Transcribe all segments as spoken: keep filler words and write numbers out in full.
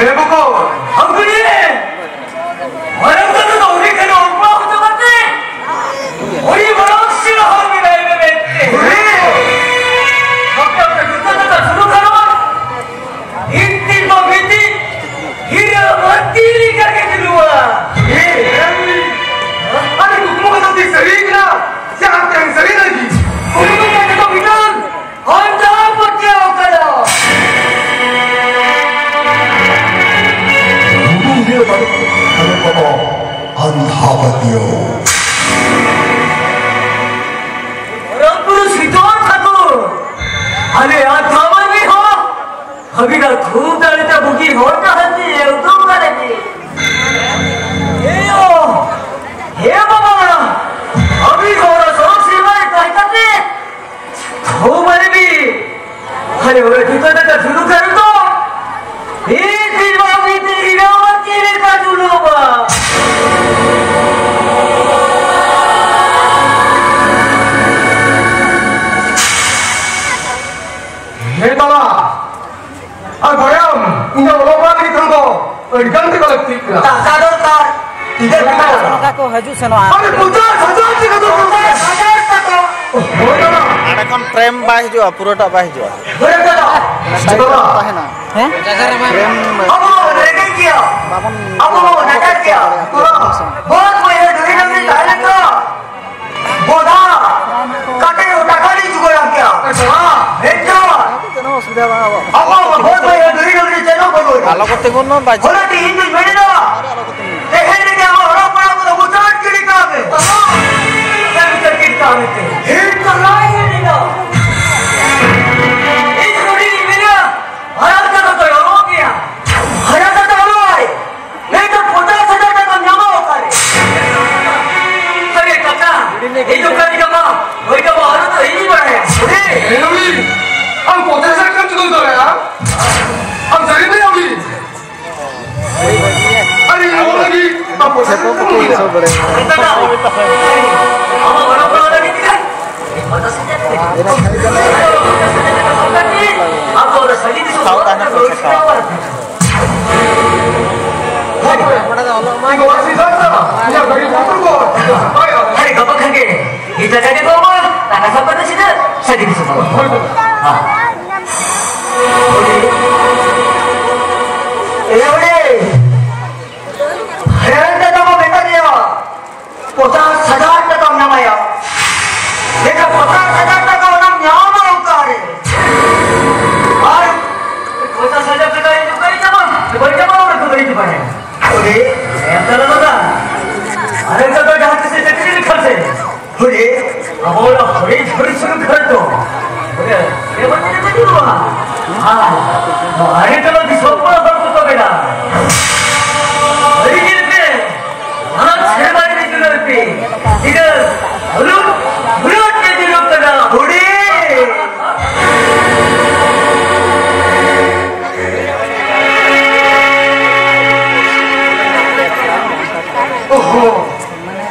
ᱮ ᱵᱚᱠᱚ, ᱦᱟᱹᱜᱩᱲᱤ ᱨᱮ ᱢᱟᱨᱟᱝ ᱫᱟᱫᱟ ᱫᱚ ᱩᱱᱤ ᱠᱟᱱᱟ, ᱚᱱᱠᱟ ᱦᱚᱪᱚ ᱠᱟᱛᱮ ᱩᱱᱤ ᱢᱟᱨᱟᱝ ᱥᱮᱬᱟ ᱦᱚᱲ ᱢᱮᱱᱟᱭ ᱢᱮ ᱢᱮᱱᱛᱮ᱾ ᱟᱯᱮ ᱟᱯᱮ ᱡᱚᱛᱚ ᱡᱚᱛᱚ ᱥᱩᱨᱩ ᱠᱟᱨᱚᱱ ᱵᱷᱤᱛᱤᱨ ᱫᱚ ᱵᱷᱤᱛᱤᱨ ᱦᱤᱨᱟᱹ ᱢᱟᱹᱛᱤ ᱞᱮᱠᱟ ᱜᱮ ᱡᱩᱞᱩᱜᱼᱟ᱾ ᱟᱨ ᱠᱩᱠᱢᱩ ᱠᱟᱛᱷᱟ ᱛᱤᱥ ᱥᱟᱹᱨᱤ ᱠᱟᱱᱟ ᱥᱮ ᱟᱢ ᱛᱮᱢ ᱥᱟᱹᱨᱤ ᱞᱟᱹᱜᱤᱫ? ᱩᱱᱠᱩ ᱠᱚ ᱡᱚᱛᱚ ᱢᱤᱫᱴᱟᱝ ᱟᱱᱫᱷᱟ ᱯᱟᱹᱛᱭᱟᱹᱣ ᱠᱟᱱᱟ᱾ ᱟᱱᱫᱷᱟ ᱯᱟᱹᱛᱭᱟᱹᱣ᱾ ᱯᱚᱨᱚᱢ ᱯᱩᱨᱩᱥ ᱥᱤᱫᱷᱚ ᱴᱷᱟᱹᱠᱩᱨ, ᱟᱞᱮ ᱟᱱᱫᱷᱟ ᱢᱟᱹᱱᱢᱤ ᱦᱚᱸ ᱟᱹᱵᱤᱱᱟᱜ ᱛᱷᱩᱢ ᱫᱟᱲᱮ ᱛᱮ ᱵᱩᱜᱤ ᱦᱚᱨ ᱰᱟᱦᱟᱨ ᱛᱮ ᱩᱫᱩᱜ ᱫᱟᱲᱮ ᱜᱮ᱾ ᱮᱭᱳ, ᱦᱮ ᱵᱟᱵᱟ, ᱟᱹᱵᱤᱱ ᱦᱚᱲ ᱥᱚᱲᱚᱠ ᱥᱮᱨᱢᱟ ᱨᱮ ᱛᱟᱦᱮᱸ ᱠᱟᱛᱮ ᱛᱷᱩᱢ ᱟᱞᱮ ᱵᱤᱱ᱾ ᱟᱞᱮ ᱦᱚᱲ ᱡᱩᱛᱟᱹ ᱫᱟᱠᱟ ᱥᱩᱨᱩ ᱠᱟᱨᱚᱱ ᱫᱚ ᱢᱤᱫ ᱫᱤᱱ ᱵᱟᱝ ᱢᱤᱫ ᱫᱤᱱ ᱦᱤᱨᱟᱹ ᱢᱟᱹᱛᱤ ᱞᱮᱠᱟ ᱡᱩᱞᱩᱜᱼᱟ᱾ ᱦᱮᱸ ᱫᱟᱫᱟ, ᱟᱨ ᱵᱟᱲᱟᱭᱟᱢ, ᱤᱧᱟᱹᱜ ᱚᱞᱚᱜ ᱯᱟᱲᱦᱟᱜ ᱞᱟᱹᱜᱤᱫ ᱠᱷᱟᱱ ᱫᱚ ᱟᱹᱰᱤ ᱜᱟᱱ ᱴᱟᱠᱟ ᱞᱟᱹᱠᱛᱤᱜ ᱠᱟᱱᱟ᱾ ᱴᱟᱠᱟ ᱫᱚᱨᱠᱟᱨ, ᱛᱤᱱᱟᱹᱜ ᱴᱟᱠᱟ ᱫᱚᱨᱠᱟᱨ? ᱚᱱᱠᱟ ᱠᱚ ᱦᱤᱡᱩᱜ ᱥᱮᱱᱚᱜᱼᱟ᱾ ᱟᱨᱮ ᱯᱚᱧᱪᱟᱥ ᱦᱟᱡᱟᱨ ᱴᱟᱠᱟ ᱫᱚᱨᱠᱟᱨ᱾ ᱯᱚᱧᱪᱟᱥ ᱦᱟᱡᱟᱨ ᱴᱟᱠᱟ᱾ ᱦᱳᱭ ᱫᱟᱫᱟ᱾ ᱱᱚᱸᱰᱮ ᱠᱷᱚᱱ ᱯᱨᱮᱢ ᱵᱟᱭ ᱦᱤᱡᱩᱜᱼᱟ, ᱯᱩᱨᱟᱹᱴᱟᱜ ᱵᱟᱭ ᱦᱤᱡᱩᱜᱼᱟ᱾ ᱦᱳᱭ ᱫᱟᱫᱟ᱾ ᱛᱟᱦᱮᱱᱟ᱾ ᱦᱮᱸ? ᱯᱨᱮᱢ᱾ ᱟᱵᱚ ᱵᱚᱱ ᱨᱮᱸᱜᱮᱡ ᱜᱮᱭᱟ᱾ ᱵᱟᱵᱚᱱ ᱟᱵᱚ ᱵᱚᱱ ᱱᱟᱪᱟᱨ ᱜᱮᱭᱟ᱾ ᱵᱟᱹᱫᱽ ᱵᱟᱹᱭᱦᱟᱹᱲ ᱰᱟᱹᱦᱤ ᱰᱟᱹᱝᱨᱤ ᱛᱟᱦᱮᱸ ᱞᱮᱱᱠᱷᱟᱱ ᱵᱚᱫᱟ ᱠᱟᱴᱮ ᱴᱟᱠᱟ ᱞᱤᱧ ᱡᱩᱜᱟᱲ ᱟᱢ ᱠᱮᱭᱟ᱾ ᱟᱪᱪᱷᱟ᱾ ᱢᱮᱱᱠᱷᱟᱱ ᱠᱳᱱᱳ ᱚᱥᱩᱵᱤᱫᱷᱟ ᱵᱟᱝ ᱟᱵᱚ᱾ ᱟᱵᱚ ᱵᱟᱹᱫᱽ ᱵᱟᱹᱭᱦᱟᱹᱲ ᱰᱟᱹᱦᱤ ᱰᱟᱹᱝᱨᱤ ᱪᱮᱫ ᱦᱚᱸ ᱵᱟᱹᱱᱩᱜᱼᱟ᱾ ᱟᱞᱚ ᱠᱚ ᱛᱤᱸᱜᱩᱱ ᱢᱟ, ᱵᱟᱡ- ᱚᱱᱟᱛᱮ ᱤᱧ ᱫᱩᱧ ᱢᱮᱱᱮᱫᱟ, ᱛᱮᱦᱮᱧ ᱨᱮᱜᱮ ᱟᱢᱟᱜ ᱚᱞᱚᱜ ᱯᱟᱲᱦᱟᱜ ᱠᱚᱫᱚ ᱢᱩᱪᱟᱹᱫ ᱜᱤᱰᱤ ᱠᱟᱜ ᱢᱮ᱾ ᱢᱩᱪᱟᱹᱫ ᱜᱤᱰᱤ ᱠᱟᱜ ᱢᱮ ᱛᱮ᱾ ᱦᱮᱸ, ᱪᱟᱞᱟᱣ ᱤᱧ ᱢᱮᱱᱮᱫᱟ᱾ ᱤᱧ ᱦᱩᱰᱤᱧ ᱤᱧ ᱢᱮᱱᱟ, ᱦᱟᱨᱟ ᱠᱟᱛᱮ ᱫᱚ ᱚᱞᱚᱜ ᱜᱮᱭᱟ᱾ ᱦᱟᱨᱟ ᱠᱟᱛᱮ ᱚᱞᱚᱜ ᱟᱭ᱾ ᱱᱤᱛ ᱫᱚ ᱯᱚᱧᱪᱟᱥ ᱦᱟᱡᱟᱨ ᱴᱟᱠᱟ ᱧᱟᱢᱚᱜ ᱚᱠᱟᱨᱮ? ᱟᱨᱮ ᱠᱟᱠᱟ, ᱤᱧ ᱫᱚ ᱠᱟᱹᱢᱤ ᱠᱟᱢᱟ, ᱦᱳᱭ ᱠᱟᱢᱟ, ᱟᱨ ᱫᱚ ᱤᱧ ᱵᱟᱲᱟᱭᱟ᱾ ᱦᱩᱰᱤ᱾ ᱦᱮᱸ, ᱩᱱᱤ, ᱟᱢ ᱯᱚᱧᱪᱟᱥ ᱦᱟᱡᱟᱨ ᱴᱟᱠᱟᱢ ᱪᱩᱠᱟᱹᱣ ᱫᱟᱲᱮᱭᱟᱜᱼᱟ? ᱟᱢ ᱥᱟᱹᱨᱤ ᱵᱟᱹᱭ ᱩᱱᱤ᱾ ᱟᱨᱮ, ᱤᱧ ᱚᱞ ᱞᱟᱹᱜᱤᱫ ᱟᱢ ᱯᱚᱧᱪᱟᱥ ᱦᱟᱡᱟᱨ ᱴᱟᱠᱟᱢ ᱩᱰᱩᱠᱟ? ᱟᱢᱟᱜ ᱚᱞᱚᱜ ᱯᱟᱲᱦᱟᱣ ᱞᱟᱹᱜᱤᱫ ᱛᱮ ᱯᱚᱧᱪᱟᱥ ᱦᱟᱡᱟᱨ ᱴᱟᱠᱟ᱾ ᱟᱵᱚ ᱚᱱᱟ ᱥᱟᱹᱨᱤ ᱫᱤᱥᱚᱢ ᱦᱚᱲ ᱠᱚ ᱨᱚᱲ ᱠᱟᱱᱟ᱾ ᱮᱭ ᱡᱷᱟᱹᱲᱤ ᱥᱩᱱᱩᱢ ᱠᱷᱟᱹᱲ ᱫᱚ ᱮᱵᱚᱱ ᱛᱮ ᱵᱟᱹᱱᱩᱜᱼᱟ᱾ ᱟᱨ ᱱᱚᱣᱟ ᱟᱹᱰᱤ ᱴᱚᱞᱟ ᱫᱤᱥᱚᱢ ᱠᱚᱲᱟ ᱦᱚᱲ ᱠᱚᱠᱚ ᱢᱮᱱᱟ, ᱟᱹᱰᱤ ᱧᱮᱞ ᱯᱮ, ᱚᱱᱟ ᱥᱮᱨᱢᱟ ᱨᱮ ᱫᱩᱞᱟᱹᱲ ᱯᱮ, ᱤᱱᱟᱹ ᱦᱩᱞᱩᱠ ᱦᱩᱞᱩᱠ ᱛᱮ ᱫᱩᱞᱩᱜ ᱠᱟᱱᱟ ᱦᱩᱰᱤ᱾ ᱚᱦᱚ,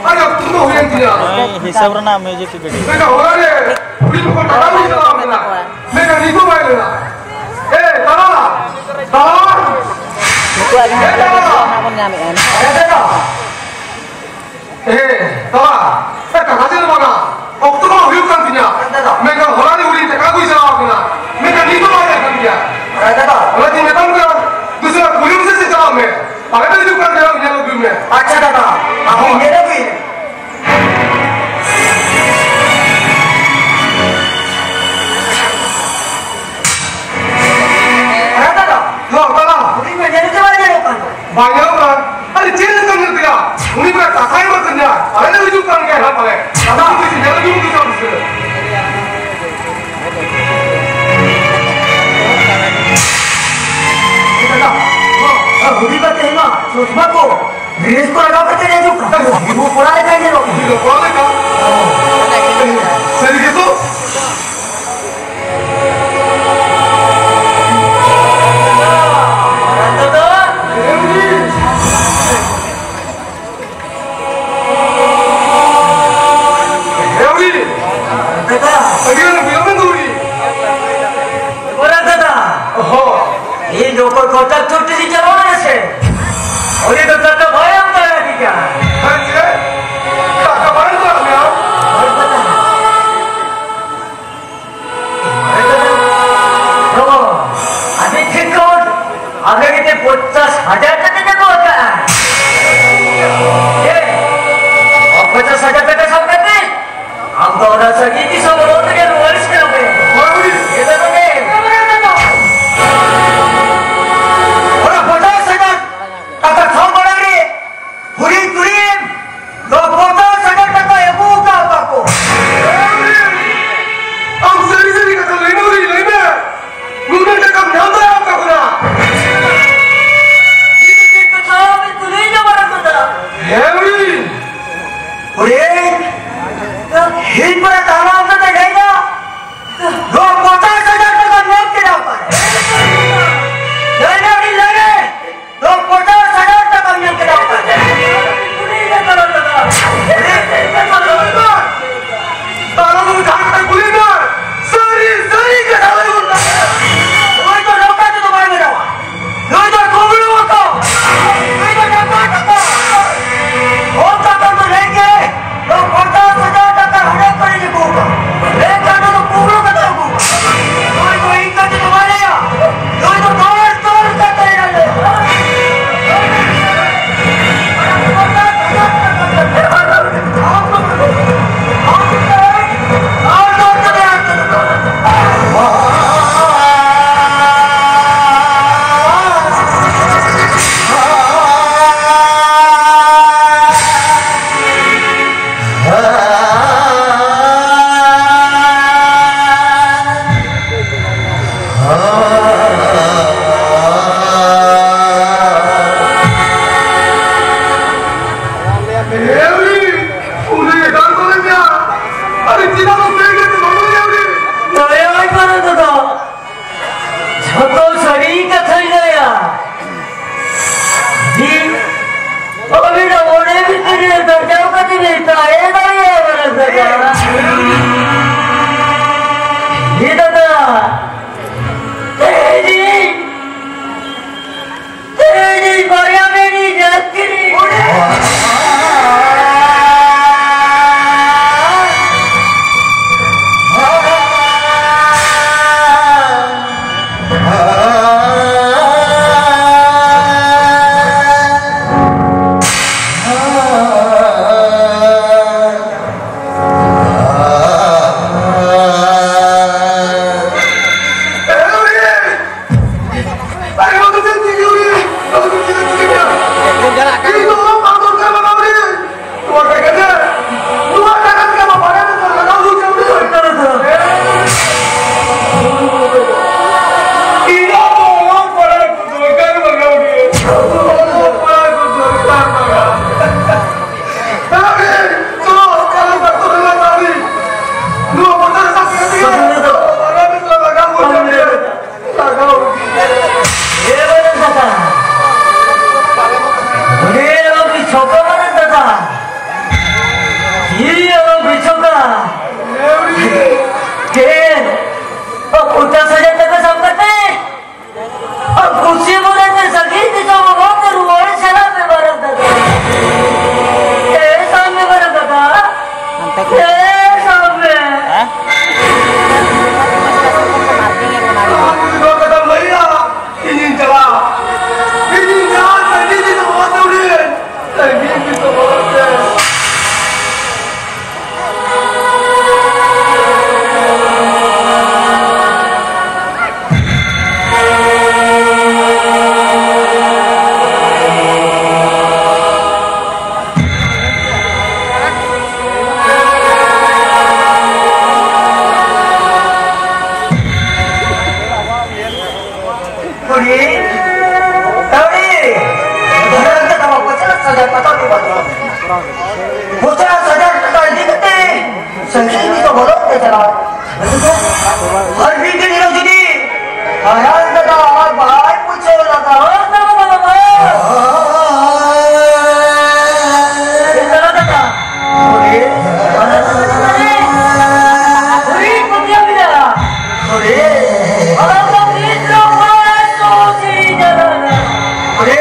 ᱟᱨ ᱚᱠᱛᱚ ᱫᱚ ᱦᱩᱭᱮᱱ ᱛᱤᱧᱟ᱾ ᱦᱮᱸ, ᱦᱤᱥᱟᱹᱵ ᱨᱮᱱᱟᱜ ᱢᱤᱭᱩᱡᱤᱠ ᱵᱷᱤᱰᱤᱭᱳ᱾ ᱢᱮᱱᱠᱷᱟᱱ ᱦᱚᱞᱟ ᱨᱮ ᱠᱩᱲᱤ ᱦᱚᱯᱚᱱ ᱴᱟᱴᱟ ᱵᱚᱱ ᱪᱟᱞᱟᱣ ᱠᱟᱱᱟ᱾ ᱢᱮᱱᱠᱷᱟᱱ ᱱᱤᱛ ᱦᱚᱸ ᱵᱟᱭ ᱞᱟᱹᱭᱟ᱾ ᱮ, ᱛᱟᱞᱟ! ᱛᱟᱞᱟ! ᱱᱩᱠᱩᱣᱟᱜ ᱜᱮ ᱦᱟᱸᱜ ᱮ, ᱛᱟᱞᱟ! ᱱᱟᱜ ᱵᱚᱱ ᱧᱟᱢᱮᱫᱼᱟ ᱱᱟᱦᱟᱜ᱾ ᱮ, ᱛᱟᱞᱟ! ᱮ, ᱛᱟᱞᱟ! ᱮ, ᱠᱟᱛᱷᱟ ᱪᱮᱫ ᱵᱟᱝᱟ? ᱚᱠᱛᱚ ᱢᱟ ᱦᱩᱭᱩᱜ ᱠᱟᱱ ᱛᱤᱧᱟ᱾ ᱢᱮᱱᱠᱷᱟᱱ ᱦᱚᱞᱟ ᱨᱮ ᱩᱱᱤ ᱴᱟᱠᱟ ᱠᱚᱭ ᱪᱟᱞᱟᱣ ᱠᱟᱱᱟ᱾ ᱢᱮᱱᱠᱷᱟᱱ ᱱᱤᱛ ᱦᱚᱸ ᱵᱟᱭ ᱦᱮᱡ ᱟᱠᱟᱱ ᱜᱮᱭᱟ᱾ ᱚᱱᱟᱛᱤᱧ ᱢᱮᱛᱟᱢ ᱠᱟᱱᱟ, ᱫᱩᱥᱨᱟ ᱠᱩᱞᱦᱤ ᱢᱩᱪᱟᱹᱫ ᱥᱮᱫ ᱪᱟᱞᱟᱜ ᱢᱮ᱾ ᱟᱞᱮ ᱫᱚ ᱦᱤᱡᱩᱜ ᱠᱟᱱ ᱜᱮᱭᱟ, ᱧᱮᱞ ᱟᱹᱜᱩᱭ ᱢᱮ᱾ ᱟᱪᱪᱷᱟ ᱫᱟᱫᱟ, ᱟᱢ ᱦᱚᱸ ᱧᱮᱞ ᱟᱹᱜᱩᱭ ᱢᱮ᱾ ᱦᱮᱸ ᱫᱟᱫᱟ᱾ ᱦᱚᱸ, ᱫᱟᱫᱟ᱾ ᱦᱩᱰᱤᱧ ᱢᱟ ᱧᱮᱞ ᱜᱮ ᱵᱟᱭ ᱧᱮᱞᱚᱜ ᱠᱟᱱ ᱫᱚ᱾ ᱵᱟᱭ ᱧᱮᱞᱚᱜ ᱠᱟᱱ? ᱟᱨᱮ, ᱪᱮᱫ ᱞᱮᱠᱟᱢ ᱧᱮᱞ ᱠᱮᱫᱟ? ᱩᱱᱤ ᱢᱟ ᱠᱟᱛᱷᱟᱭ ᱮᱢᱟ ᱠᱟᱫᱤᱧᱟ᱾ ᱟᱞᱮ ᱞᱮ ᱦᱤᱡᱩᱜ ᱠᱟᱱ ᱜᱮᱭᱟ ᱦᱟᱸᱜ ᱯᱟᱞᱮ᱾ ᱫᱟᱫᱟ᱾ ᱩᱱᱤ ᱧᱮᱞ ᱟᱹᱜᱩ ᱠᱮᱫᱟ ᱵᱩᱡᱷᱟᱹᱣ᱾ ᱮ ᱫᱟᱫᱟ, ᱦᱚᱸ, ᱦᱩᱰᱤᱧ ᱵᱟ ᱛᱮᱦᱮᱧ ᱢᱟ ᱪᱚᱥᱢᱟ ᱠᱚ, ᱰᱨᱮᱥ ᱠᱚ ᱞᱟᱜᱟᱣ ᱠᱟᱛᱮ ᱞᱮ ᱦᱤᱡᱩᱜ ᱠᱟᱱᱟ᱾ ᱦᱤᱡᱩᱜ ᱠᱚᱲᱟ ᱞᱮᱠᱟ ᱧᱮᱞᱚᱜ ᱠᱟᱱᱟ᱾ ᱦᱤᱡᱩᱜ ᱠᱚᱲᱟ ᱞᱮᱠᱟ? ᱥᱟᱹᱨᱤ ᱜᱮᱛᱚ? ᱫᱟᱫᱟ! ᱦᱮᱣᱲᱤ! ᱫᱟᱫᱟ! ᱟᱹᱰᱤ ᱜᱟᱱ ᱵᱤᱞᱚᱢ ᱮᱱ ᱫᱚ ᱩᱱᱤ᱾ ᱚᱨᱟ ᱫᱟᱫᱟ! ᱦᱚᱸ᱾ ᱤᱧ ᱫᱚ ᱚᱠᱚᱭ ᱠᱚᱱᱴᱟᱠᱴᱚᱨ ᱴᱷᱮᱱ ᱤᱧ ᱪᱟᱞᱟᱣ ᱞᱮᱱᱟ ᱥᱮ? ᱩᱱᱤ ᱫᱚ ᱴᱟᱠᱟ ᱵᱟᱭ ᱮᱢ ᱫᱟᱲᱮᱭᱟᱫᱤᱧᱟ᱾ ᱦᱮᱸ, ᱪᱮᱫ? ᱴᱟᱠᱟ ᱵᱟᱭ ᱮᱢ ᱫᱟᱲᱮᱭᱟᱫ ᱢᱮᱭᱟ? ᱦᱳᱭ ᱫᱟᱫᱟ᱾ ᱦᱳᱭ ᱫᱟᱫᱟ᱾ ᱵᱟᱵᱟ, ᱟᱹᱰᱤ ᱴᱷᱤᱠ ᱠᱷᱚᱵᱚᱨ᱾ ᱟᱵᱮᱱ ᱜᱮ ᱯᱚᱧᱪᱟᱥ ᱦᱟᱡᱟᱨ ᱴᱟᱠᱟ ᱧᱟᱢᱚᱜ ᱟᱠᱟᱫᱼᱟ᱾ ᱪᱮᱫ? ᱯᱚᱧᱪᱟᱥ ᱦᱟᱡᱟᱨ ᱴᱟᱠᱟ ᱥᱟᱵ ᱠᱟᱛᱮ ᱟᱢ ᱫᱚ ᱚᱱᱟ ᱥᱟᱹᱜᱤᱧ ᱫᱤᱥᱚᱢ ᱨᱚᱲ ᱛᱮᱜᱮ ᱨᱩᱣᱟᱹᱲ ᱥᱮᱱᱚᱜ ᱢᱮ᱾ ᱦᱳᱭ᱾ ᱪᱮᱫ ᱫᱚ ᱱᱚᱰᱮ? ᱚᱱᱟ ᱯᱚᱧᱪᱟᱥ ᱦᱟᱡᱟᱨ ᱴᱟᱠᱟ ᱠᱷᱟᱣ ᱢᱟᱲᱟᱝ ᱨᱮ ᱮ ᱵᱟᱨᱮᱱ ᱫᱟᱫᱟ, ᱚᱸᱰᱮ ᱟᱞᱚ ᱵᱤᱪᱷᱚᱠᱟ ᱵᱟᱨᱮᱱ ᱫᱟᱫᱟ᱾ ᱤ ᱟᱞᱚ ᱵᱤᱪᱷᱚᱠᱟ᱾ ᱪᱮᱫ? ᱯᱚᱧᱪᱟᱥ ᱦᱟᱡᱟᱨ ᱴᱟᱠᱟ ᱥᱟᱵ ᱠᱟᱛᱮ ᱟᱨ ᱠᱩᱥᱤ ᱢᱚᱱᱮ ᱛᱮ ᱥᱟᱺᱜᱤᱧ ᱫᱤᱥᱚᱢ ᱦᱚᱲ ᱛᱮ ᱨᱩᱣᱟᱹᱲ ᱪᱟᱞᱟᱜ ᱢᱮ ᱵᱟᱨᱮᱱ ᱫᱟᱫᱟ᱾ ᱮ ᱥᱟᱵ ᱢᱮ ᱵᱟᱨᱮᱱ ᱫᱟᱫᱟ᱾ ᱮ ᱥᱟᱵ ᱢᱮ᱾ ᱦᱮᱸ? ᱟᱢ ᱡᱩᱫᱤ ᱱᱚᱣᱟ ᱠᱟᱛᱷᱟᱢ ᱞᱟᱹᱭᱟ, ᱤᱧᱤᱧ ᱪᱟᱞᱟᱜᱼᱟ᱾ ᱤᱧᱤᱧ ᱪᱟᱞᱟᱜᱼᱟ, ᱥᱟᱺᱜᱤᱧ ᱫᱤᱥᱚᱢ ᱦᱚᱲ ᱛᱮ ᱩᱱᱤ, ᱥᱟᱺᱜᱤᱧ ᱫᱤᱥᱚᱢ ᱦᱚᱲ ᱛᱮ᱾ ᱠᱩᱲᱤ, ᱠᱟᱹᱣᱰᱤ, ᱫᱷᱚᱨᱚᱢ ᱛᱮ ᱫᱚ ᱯᱚᱪᱟᱥ ᱦᱟᱡᱟᱨ ᱴᱟᱠᱟ ᱠᱚ ᱵᱟᱹᱱᱩᱜᱼᱟ᱾ ᱯᱚᱪᱟᱥ ᱦᱟᱡᱟᱨ ᱴᱟᱠᱟ ᱤᱫᱤ ᱠᱟᱛᱮ ᱥᱟᱺᱜᱤᱧ ᱫᱤᱥᱚᱢ ᱵᱚᱞᱚ ᱛᱮ ᱪᱟᱞᱟᱣ᱾ ᱟᱨ ᱢᱤᱫ ᱫᱤᱱ ᱦᱤᱞᱳᱜ ᱡᱩᱫᱤ ᱦᱟᱨᱟᱱ ᱫᱟᱫᱟ ᱟᱨ ᱵᱟᱭ ᱯᱩᱪᱷᱟᱹᱣ ᱞᱟᱜᱟᱣ ᱛᱟᱢᱟ ᱵᱟᱵᱟ᱾ ᱪᱮᱫ ᱠᱟᱱᱟ ᱫᱟᱫᱟ? ᱦᱩᱭ, ᱦᱩᱭ, ᱯᱟᱹᱛᱭᱟᱹᱣ ᱢᱮᱱᱟᱜᱼᱟ᱾ ᱦᱩᱭ᱾ ᱟᱨ ᱫᱚ ᱢᱤᱫ ᱨᱚᱠᱚᱢ ᱥᱚᱪᱤ ᱡᱟᱞᱟ᱾ ᱦᱩᱭ᱾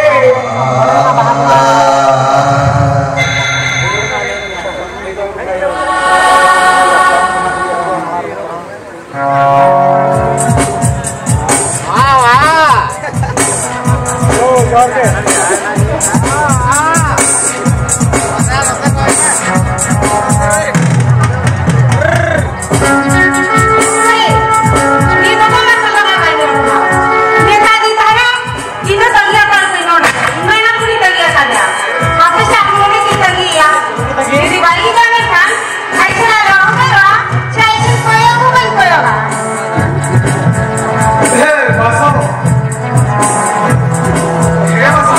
ᱤᱧ ᱫᱚ ᱛᱟᱺᱜᱤ ᱦᱟᱛᱟᱲ ᱠᱟᱹᱧ ᱱᱚᱰᱮ᱾ ᱤᱧ ᱢᱟ ᱮᱱᱟᱝ ᱠᱷᱚᱱᱤᱧ ᱛᱟᱺᱜᱤ ᱟᱠᱟᱫ ᱢᱮᱭᱟ᱾ ᱟᱯᱮ ᱥᱟᱶ ᱱᱚᱰᱮ ᱜᱤᱧ ᱛᱟᱺᱜᱤᱭᱮᱭᱟ᱾ ᱡᱩᱫᱤ ᱵᱟᱭ ᱦᱤᱡᱩᱜᱼᱟ ᱢᱮᱱᱠᱷᱟᱱ, ᱟᱡ ᱴᱷᱮᱱ ᱟᱨ ᱵᱟᱝ ᱦᱩᱭᱩᱜᱼᱟ᱾ ᱪᱮᱫᱟᱜ ᱤᱧ ᱠᱚᱭᱚᱜ ᱦᱚᱸ ᱵᱟᱹᱧ ᱠᱚᱭᱚᱜᱟ᱾ ᱦᱮ ᱵᱟᱥᱚ᱾ ᱦᱮ ᱵᱟᱥᱚ᱾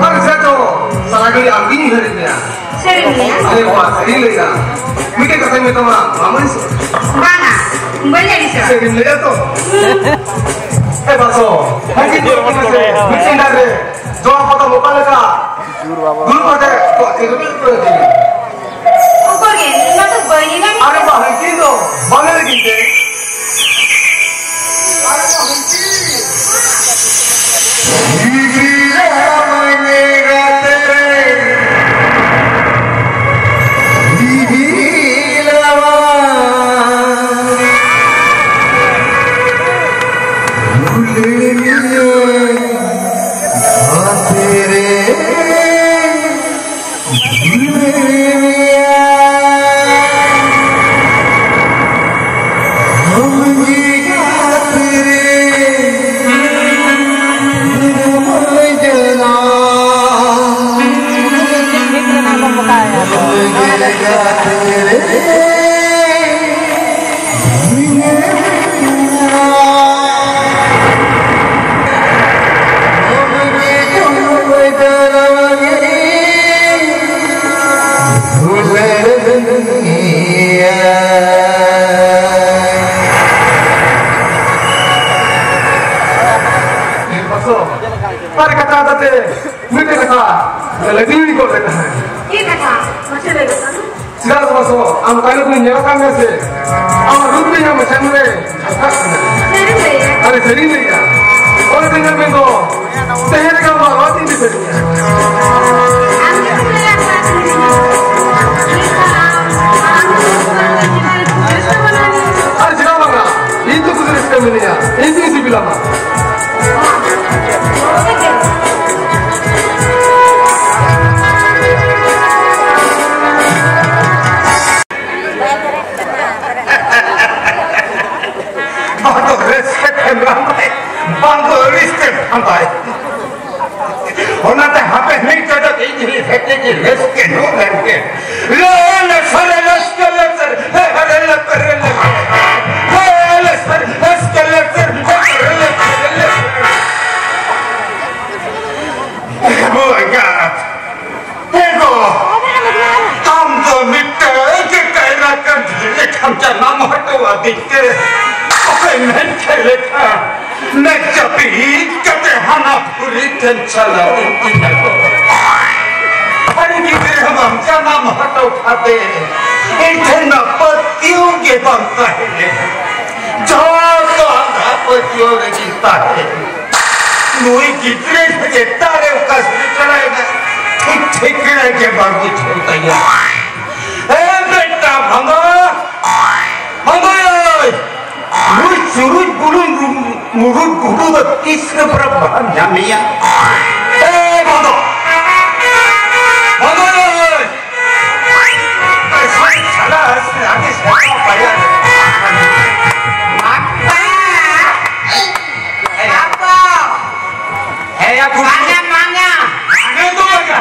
ᱟᱨ ᱡᱚᱛᱚ ᱥᱟᱨᱟ ᱜᱷᱟᱹᱲᱤ ᱟᱢ ᱜᱤᱧ ᱩᱭᱦᱟᱹᱨᱮᱫ ᱢᱮᱭᱟ᱾ ᱥᱟᱹᱨᱤᱢ ᱞᱟᱹᱭᱟ? ᱟᱨᱮ ᱵᱟᱵᱟ, ᱥᱟᱹᱨᱤᱧ ᱞᱟᱹᱭᱟ᱾ ᱢᱤᱫᱴᱮᱡ ᱠᱟᱛᱷᱟᱧ ᱢᱮᱛᱟᱢᱟ, ᱵᱟᱢ ᱟᱹᱲᱤᱥᱚᱜᱼᱟ? ᱵᱟᱝᱟ, ᱵᱟᱹᱧ ᱟᱹᱲᱤᱥᱚᱜᱼᱟ᱾ ᱥᱟᱹᱨᱤᱢ ᱞᱟᱹᱭᱟ ᱛᱚ? ᱦᱩᱸ᱾ ᱮ ᱵᱟᱥᱚ, ᱦᱟᱹᱡᱤ ᱫᱚ ᱢᱤᱫᱴᱮᱱ ᱫᱟᱨᱮ ᱨᱮ ᱡᱚ ᱯᱟᱛᱟᱢ ᱚᱠᱟ ᱞᱮᱠᱟ? ᱫᱩᱲᱩᱵ ᱠᱟᱛᱮ ᱠᱚ ᱛᱤᱸᱜᱩ ᱠᱟᱱᱟ᱾ ᱚᱠᱚᱭ ᱜᱮ? ᱤᱧ ᱢᱟᱛᱚ ᱵᱟᱹᱧ ᱧᱮᱞ ᱟᱨᱮ ᱵᱟ, ᱦᱟᱹᱡᱤ ᱫᱚ ᱵᱟᱝ ᱟᱹᱲᱤᱥ ᱜᱮ᱾ ᱟᱨ ᱠᱟᱛᱷᱟ ᱠᱟᱛᱮ ᱢᱤᱫᱴᱮᱡ ᱠᱟᱛᱷᱟ ᱞᱟᱹᱭ ᱜᱚᱫ ᱞᱮ ᱛᱟᱦᱮᱸᱫ᱾ ᱪᱮᱫ ᱠᱟᱛᱷᱟ? ᱢᱟᱥᱮ ᱞᱟᱹᱭ ᱜᱚᱫ ᱠᱟᱜ ᱢᱮ᱾ ᱪᱮᱫᱟᱜ ᱥᱮ ᱵᱟᱝ ᱥᱚᱢᱚᱭ ᱟᱢ ᱛᱟᱭᱱᱚᱢ ᱠᱷᱚᱱᱤᱧ ᱧᱮᱞ ᱟᱠᱟᱫ ᱢᱮᱭᱟ ᱥᱮ? ᱟᱢᱟᱜ ᱨᱩᱯ ᱛᱮ ᱤᱧᱟᱹᱜ ᱢᱟᱪᱷᱟ ᱨᱮ ᱡᱷᱟᱞᱠᱟᱜ ᱠᱟᱱᱟ᱾ ᱥᱟᱹᱨᱤᱢ ᱞᱟᱹᱭᱮᱫᱼᱟ? ᱟᱨᱮ ᱥᱟᱹᱨᱤᱧ ᱞᱟᱹᱭᱮᱫᱼᱟ᱾ ᱚᱱᱟ ᱛᱮ ᱧᱮᱞ ᱢᱮ ᱫᱚ, ᱛᱮᱦᱮᱧ ᱨᱮᱜᱮ ᱟᱢᱟᱜ ᱨᱚᱲ ᱛᱤᱧ ᱫᱤᱥᱟᱹᱭᱮᱫᱼᱟ᱾ ᱟᱢ ᱜᱮᱛᱚᱢ ᱞᱟᱹᱭᱟ ᱟᱢᱟᱜ ᱨᱩᱯ ᱛᱮ᱾ ᱟᱨ ᱪᱮᱫᱟᱜ ᱵᱟᱝᱟ? ᱤᱧ ᱫᱚ ᱠᱩᱥᱤ ᱨᱟᱹᱥᱠᱟᱹ ᱢᱤᱱᱟᱹᱧᱟ᱾ ᱤᱧ ᱛᱤᱧ ᱥᱤᱵᱤᱞᱟᱢᱟ᱾ ᱞᱮᱠᱷᱟᱱ ᱢᱮᱫ ᱡᱟᱹᱯᱤᱫ ᱠᱟᱛᱮ ᱦᱟᱱᱟ ᱯᱩᱨᱤ ᱴᱷᱮᱱ ᱪᱟᱞᱟᱣ ᱤᱫᱤ ᱞᱟᱜᱚ᱾ ᱟᱨ ᱜᱤᱫᱽᱨᱟᱹ ᱵᱟᱝ ᱡᱟᱱᱟᱢ ᱦᱚᱴᱚ ᱠᱟᱛᱮ ᱤᱧ ᱴᱷᱮᱱ ᱢᱟ ᱯᱟᱹᱛᱭᱟᱹᱣ ᱜᱮ ᱵᱟᱝ ᱛᱟᱦᱮᱸ ᱞᱮᱱᱟ᱾ ᱡᱚᱛᱚ ᱟᱸᱫᱷᱟ ᱯᱟᱹᱛᱭᱟᱹᱣ ᱨᱮᱜᱮ ᱛᱟᱦᱮᱸ᱾ ᱱᱩᱭ ᱜᱤᱫᱽᱨᱟᱹ ᱪᱮᱛᱟᱱ ᱨᱮ ᱚᱠᱟ ᱥᱮᱴᱮᱨᱟᱭᱮᱱᱟ, ᱴᱷᱤᱠ ᱴᱷᱤᱠᱟᱹᱱᱟ ᱜᱮ ᱵᱟᱝ ᱵᱩᱡᱷᱟᱹᱣ ᱛᱟᱭᱟ᱾ ᱮ ᱵᱮᱴᱟ ᱵᱷᱟᱸᱫᱟ, ᱵᱷᱟᱸᱫᱟ ᱭᱳᱭ! ᱱᱩᱭ ᱪᱩᱨᱩᱡ ᱵᱩᱞᱩᱝ ᱢᱩᱨᱩᱫ ᱜᱩᱰᱩ ᱫᱚ ᱛᱤᱥ ᱨᱮ ᱯᱚᱨᱚᱵᱽ ᱵᱟᱦᱟᱢ ᱧᱟᱢᱮᱭᱟ? ᱮ ᱵᱷᱟᱸᱫᱟ! ᱵᱷᱟᱸᱫᱟ ᱭᱳᱭ! ᱥᱟᱞᱟ, ᱟᱹᱰᱤ ᱥᱟᱞᱟ ᱯᱟᱭᱟ᱾ ᱦᱮᱸᱭᱟ, ᱜᱩᱰᱩ᱾ ᱢᱟᱱᱟ, ᱢᱟᱱᱟ᱾ ᱢᱟᱱᱟ ᱫᱚ ᱵᱟᱝᱟ᱾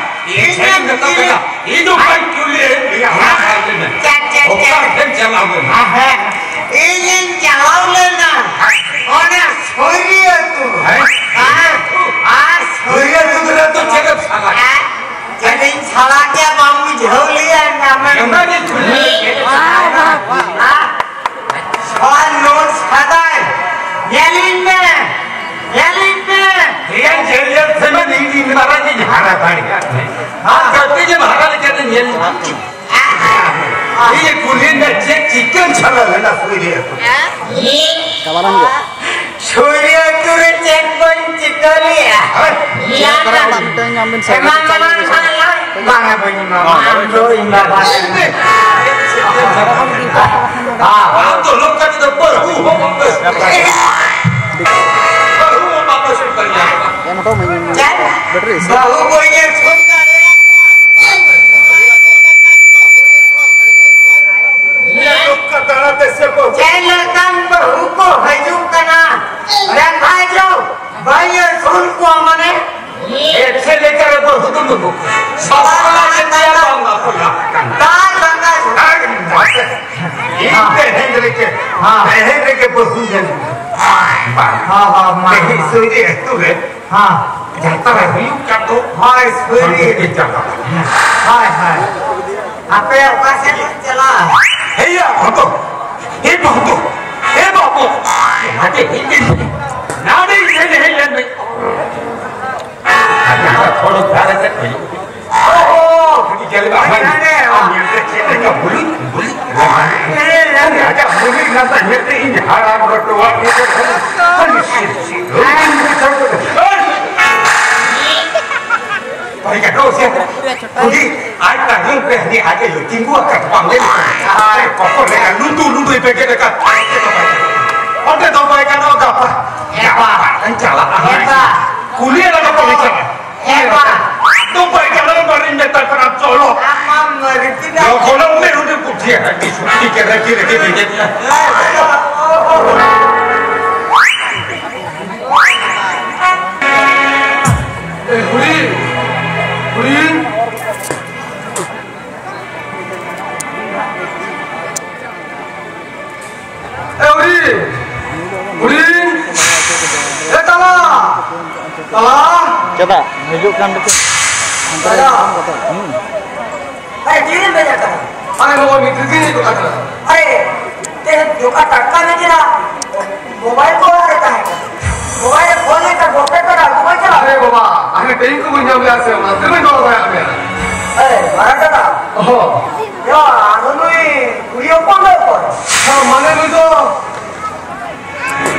ᱤᱧ ᱫᱚ ᱵᱟᱹᱧ ᱠᱩᱞᱤᱭᱮᱫ ᱢᱮᱭᱟ, ᱚᱠᱟ ᱴᱷᱮᱱ ᱪᱟᱞᱟᱣ ᱞᱮᱱᱟ? ᱪᱮᱫ, ᱪᱮᱫ, ᱪᱮᱫ? ᱚᱠᱟ ᱴᱷᱮᱱ ᱪᱟᱞᱟᱣ ᱞᱮᱱᱟ? ᱦᱮᱸ, ᱤᱧᱤᱧ ᱪᱟᱞᱟᱣ ᱞᱮᱱᱟ ᱚᱱᱟ ᱥᱳᱭᱨᱤ ᱟᱹᱛᱩ᱾ ᱦᱮᱸ? ᱟᱨ, ᱟᱨ ᱥᱳᱭᱨᱤ ᱟᱹᱛᱩ ᱨᱮ ᱫᱚ ᱪᱮᱫ ᱮᱢ ᱥᱟᱞᱟ? ᱦᱮᱸ? ᱪᱮᱫ ᱤᱧ ᱥᱟᱞᱟ ᱠᱮᱫ ᱵᱟᱢ ᱵᱩᱡᱷᱟᱹᱣ ᱞᱮᱭᱟ ᱧᱟᱢᱮ? ᱚᱱᱟ ᱜᱮ ᱠᱩᱞᱤ᱾ ᱦᱮᱸ? ᱥᱟᱞᱟ ᱱᱳᱴᱥ ᱠᱷᱟᱛᱟᱭ᱾ ᱧᱮᱞᱤᱧ ᱢᱮ, ᱧᱮᱞᱤᱧ ᱢᱮ᱾ ᱤᱭᱟᱹ ᱡᱮᱞ ᱡᱮᱞ ᱛᱮᱢᱟ ᱱᱤᱝ ᱱᱤᱝ ᱢᱟᱨᱟᱝ ᱜᱮ ᱦᱟᱨᱟ ᱫᱟᱲᱮᱭᱟᱜ ᱢᱮ᱾ ᱟᱨ ᱡᱟᱹᱛᱤ ᱜᱮ ᱦᱟᱨᱟ ᱞᱮᱠᱟ ᱛᱮ ᱧᱮᱞ ᱧᱟᱢ ᱠᱮᱫ᱾ ᱤᱭᱟᱹ ᱠᱩᱞᱦᱤ ᱨᱮ ᱪᱮᱫ ᱪᱤᱠᱟᱹᱱ ᱪᱟᱞᱟᱣ ᱞᱮᱱᱟ ᱥᱩᱭ ᱨᱮ? ᱪᱟᱵᱟᱞᱮᱱ ᱜᱮ᱾ ᱥᱩᱭ ᱟᱹᱛᱩ ᱨᱮ ᱪᱮᱫ ᱵᱟᱹᱧ ᱪᱤᱠᱟᱹ ᱞᱮᱜᱼᱟ? ᱦᱮᱸ? ᱪᱮᱫ ᱠᱚᱨᱟᱣ ᱚᱲᱟᱜ ᱢᱤᱫᱴᱟᱝ ᱧᱟᱢ ᱵᱤᱱ ᱥᱮ ᱮᱢᱟᱱ ᱪᱮᱫ ᱮᱢᱟᱱ ᱵᱤᱱ ᱥᱟᱞᱟ᱾ ᱵᱟᱝᱟ, ᱵᱟᱹᱧ ᱮᱢᱟᱢᱟ᱾ ᱟᱢ ᱫᱚ ᱤᱧ ᱵᱟᱵᱟ ᱥᱮ᱾ ᱟᱢ ᱫᱚ ᱱᱚᱝᱠᱟ ᱛᱮᱫᱚ ᱵᱟᱹᱦᱩ ᱦᱚᱸ ᱵᱟᱢ ᱟᱹᱥᱩᱞ ᱫᱟᱲᱮᱭᱟᱜᱼᱟ᱾ ᱵᱟᱹᱦᱩ ᱦᱚᱸ ᱵᱟᱢ ᱟᱹᱥᱩᱞ ᱫᱟᱲᱮᱭᱟᱜᱼᱟ᱾ ᱮᱢ ᱦᱚᱴᱚ ᱟᱹᱢᱟᱹᱧ᱾ ᱪᱮᱫ? ᱵᱮᱴᱨᱤ ᱥᱮ? ᱵᱟᱹᱦᱩ ᱵᱟᱹᱧ ᱟᱹᱥᱩᱞ ᱫᱟᱲᱮᱭᱟᱜᱼᱟ᱾ ᱪᱮᱫ ᱞᱮᱠᱟᱱ ᱵᱟᱹᱦᱩ ᱠᱚ ᱦᱤᱡᱩᱜ ᱠᱟᱱᱟ? ᱫᱮᱠᱷᱟ ᱡᱚ, ᱵᱟᱹᱧ ᱟᱹᱥᱩᱞ ᱠᱚᱣᱟ ᱢᱟᱱᱮ? ᱮᱠᱥᱮ ᱞᱮᱠᱟ ᱨᱮ ᱵᱟᱹᱦᱩ ᱫᱚ ᱵᱟᱹᱦᱩ᱾ ᱥᱟᱥᱟᱞᱟ ᱪᱮᱫ ᱞᱮᱠᱟ ᱵᱟᱝ ᱵᱟᱯᱞᱟ ᱟᱠᱟᱱ? ᱫᱟᱜ ᱞᱟᱜᱟ ᱡᱷᱚᱲᱟ᱾ ᱤᱧ ᱛᱮᱦᱮᱧ ᱨᱮᱜᱮ, ᱦᱮᱸ᱾ ᱛᱮᱦᱮᱧ ᱨᱮᱜᱮ ᱵᱟᱹᱦᱩ ᱧᱮᱞ᱾ ᱵᱟᱝ᱾ ᱦᱮᱸ, ᱦᱮᱸ, ᱢᱟ, ᱛᱮᱦᱮᱧ ᱢᱟ᱾ ᱥᱩᱭᱨᱤ ᱟᱹᱛᱩ ᱨᱮ ᱦᱮᱸ᱾ ᱡᱟᱛᱨᱟ ᱦᱩᱭᱩᱜ ᱠᱟᱱ ᱫᱚ᱾ ᱦᱳᱭ, ᱥᱩᱭᱨᱤ᱾ ᱚᱸᱰᱮ ᱜᱮ ᱪᱟᱞᱟᱜ᱾ ᱦᱳᱭ, ᱦᱳᱭ᱾ ᱟᱯᱮ ᱚᱠᱟ ᱥᱮᱫ ᱯᱮ ᱪᱟᱞᱟᱜᱼᱟ? ᱦᱮᱭᱟ, ᱦᱚᱛᱚ᱾ ᱮ ᱵᱟᱹᱦᱩ ᱫᱚ, ᱮ ᱵᱟᱹᱦᱩ, ᱱᱟᱰᱮ ᱦᱮᱡ ᱞᱮᱱ ᱢᱮ᱾ ᱱᱟᱰᱮ ᱦᱮᱡ ᱞᱮᱱ ᱢᱮ᱾ ᱟᱨ ᱡᱟᱦᱟᱸ ᱦᱚᱲ ᱫᱷᱟᱨᱮ ᱛᱮ ᱠᱚᱭᱚᱜ᱾ ᱳ, ᱠᱟᱹᱴᱤᱡ ᱧᱮᱞ ᱢᱮ᱾ ᱦᱟᱱᱮ, ᱦᱟᱱᱮ᱾ ᱟᱢ ᱧᱮᱞ ᱛᱮ ᱪᱮᱫ ᱞᱮᱠᱟ ᱵᱩᱞᱩᱡ, ᱵᱩᱞᱩᱡ᱾ ᱦᱟᱱᱮ, ᱦᱟᱱᱮ᱾ ᱟᱡᱟᱜ ᱵᱩᱞᱩᱡ ᱱᱟᱛᱮ ᱧᱮᱞ ᱛᱮ ᱤᱧ ᱦᱟᱲᱟᱢ ᱨᱚᱴᱚᱣᱟᱜ ᱢᱮ᱾ ᱦᱟᱱᱮ, ᱥᱤᱨ, ᱥᱤᱨ᱾ ᱦᱳᱭ᱾ ᱵᱟᱭ ᱜᱟᱱᱚᱜ ᱥᱮ᱾ ᱩᱱᱤ ᱟᱡ ᱛᱟᱭᱚᱢ ᱨᱮ ᱦᱟᱹᱱᱤ ᱟᱡ ᱟᱭᱳ ᱛᱤᱸᱜᱩ ᱟᱠᱟᱫ ᱵᱟᱝ ᱧᱮᱞ ᱠᱟᱱᱟ᱾ ᱟᱨ ᱠᱚᱠᱚ ᱞᱮᱠᱟ ᱞᱩᱸᱰᱩ ᱞᱩᱸᱰᱩᱭ ᱵᱮᱜᱮᱫ ᱟᱠᱟᱫ᱾ ᱚᱸᱰᱮ ᱫᱚ ᱵᱟᱭ ᱜᱟᱱᱚᱜᱼᱟ, ᱜᱟᱯᱟ᱾ ᱜᱟᱯᱟ ᱤᱧ ᱪᱟᱞᱟᱜᱼᱟ᱾ ᱜᱟᱯᱟ᱾ ᱠᱩᱞᱤ ᱞᱟᱜᱟ ᱠᱚ ᱪᱟᱞᱟᱜᱼᱟ᱾ ᱜᱟᱯᱟ᱾ ᱫᱚ ᱵᱟᱭ ᱜᱟᱱᱚᱜᱼᱟ, ᱵᱟᱹᱧ ᱢᱮᱛᱟ ᱠᱟᱱᱟ, ᱪᱚᱞᱚ᱾ ᱟᱢ ᱨᱤᱯᱤᱱ ᱫᱟ᱾ ᱞᱚᱜᱚᱱ ᱢᱮ, ᱩᱱᱤ ᱯᱩᱴᱷᱤ ᱦᱟᱹᱰᱤ ᱥᱩᱴᱤ ᱠᱮᱫᱟ, ᱪᱮᱫ ᱞᱮᱠᱟ ᱵᱮᱜᱮᱫ ᱮᱫᱟ᱾ ᱮ ᱦᱩᱲᱤ, ᱦᱩᱲᱤ᱾ ᱮ ᱦᱩᱲᱤ, ᱦᱩᱲᱤ᱾ ᱮ ᱛᱟᱞᱟ, ᱛᱟᱞᱟ᱾ ᱪᱮᱫᱟᱜ? ᱦᱤᱡᱩᱜ ᱠᱟᱱ ᱫᱚᱠᱚ᱾ ᱫᱟᱫᱟ᱾ ᱦᱩᱸ᱾ ᱟᱨᱮ, ᱛᱤᱨᱮᱢ ᱵᱷᱮᱡᱟ ᱠᱟᱫᱟ? ᱟᱨᱮ, ᱱᱚᱜᱼᱚᱭ ᱱᱤᱛ ᱨᱮᱜᱮᱧ ᱦᱮᱡ ᱟᱠᱟᱱᱟ᱾ ᱟᱨᱮ, ᱛᱮᱦᱮᱧ ᱫᱚᱠᱟᱱ ᱴᱟᱴᱠᱟ ᱢᱮᱱᱟᱜᱼᱟ᱾ ᱢᱳᱵᱟᱭᱤᱞ ᱠᱚ ᱚᱲᱟᱜ ᱨᱮ ᱛᱟᱦᱮᱸ ᱠᱟᱱᱟ᱾ ᱢᱳᱵᱟᱭᱤᱞ ᱨᱮ ᱯᱷᱳᱱ ᱞᱮᱠᱷᱟᱱ ᱵᱚᱠᱮ ᱠᱟᱱᱟ, ᱟᱹᱜᱩ ᱵᱟᱭ ᱪᱟᱞᱟᱜ᱾ ᱟᱨᱮ ᱵᱟᱵᱟ, ᱟᱨᱮ ᱴᱟᱭᱤᱢ ᱠᱚ ᱵᱟᱹᱧ ᱧᱟᱢ ᱞᱮᱜᱼᱟ ᱥᱮ, ᱚᱱᱟᱛᱮ ᱵᱟᱹᱧ ᱨᱚᱲ ᱫᱟᱲᱮᱭᱟᱜ ᱢᱮᱭᱟ᱾ ᱮ, ᱢᱟᱨᱟᱝ ᱫᱟᱫᱟ᱾ ᱦᱚᱸ᱾ ᱭᱟ, ᱟᱫᱚ ᱱᱩᱭ ᱠᱩᱲᱤ ᱦᱚᱯᱚᱱ ᱫᱚ ᱚᱠᱚᱭ? ᱦᱮᱸ, ᱢᱟᱱᱮ ᱱᱩᱭ ᱫᱚ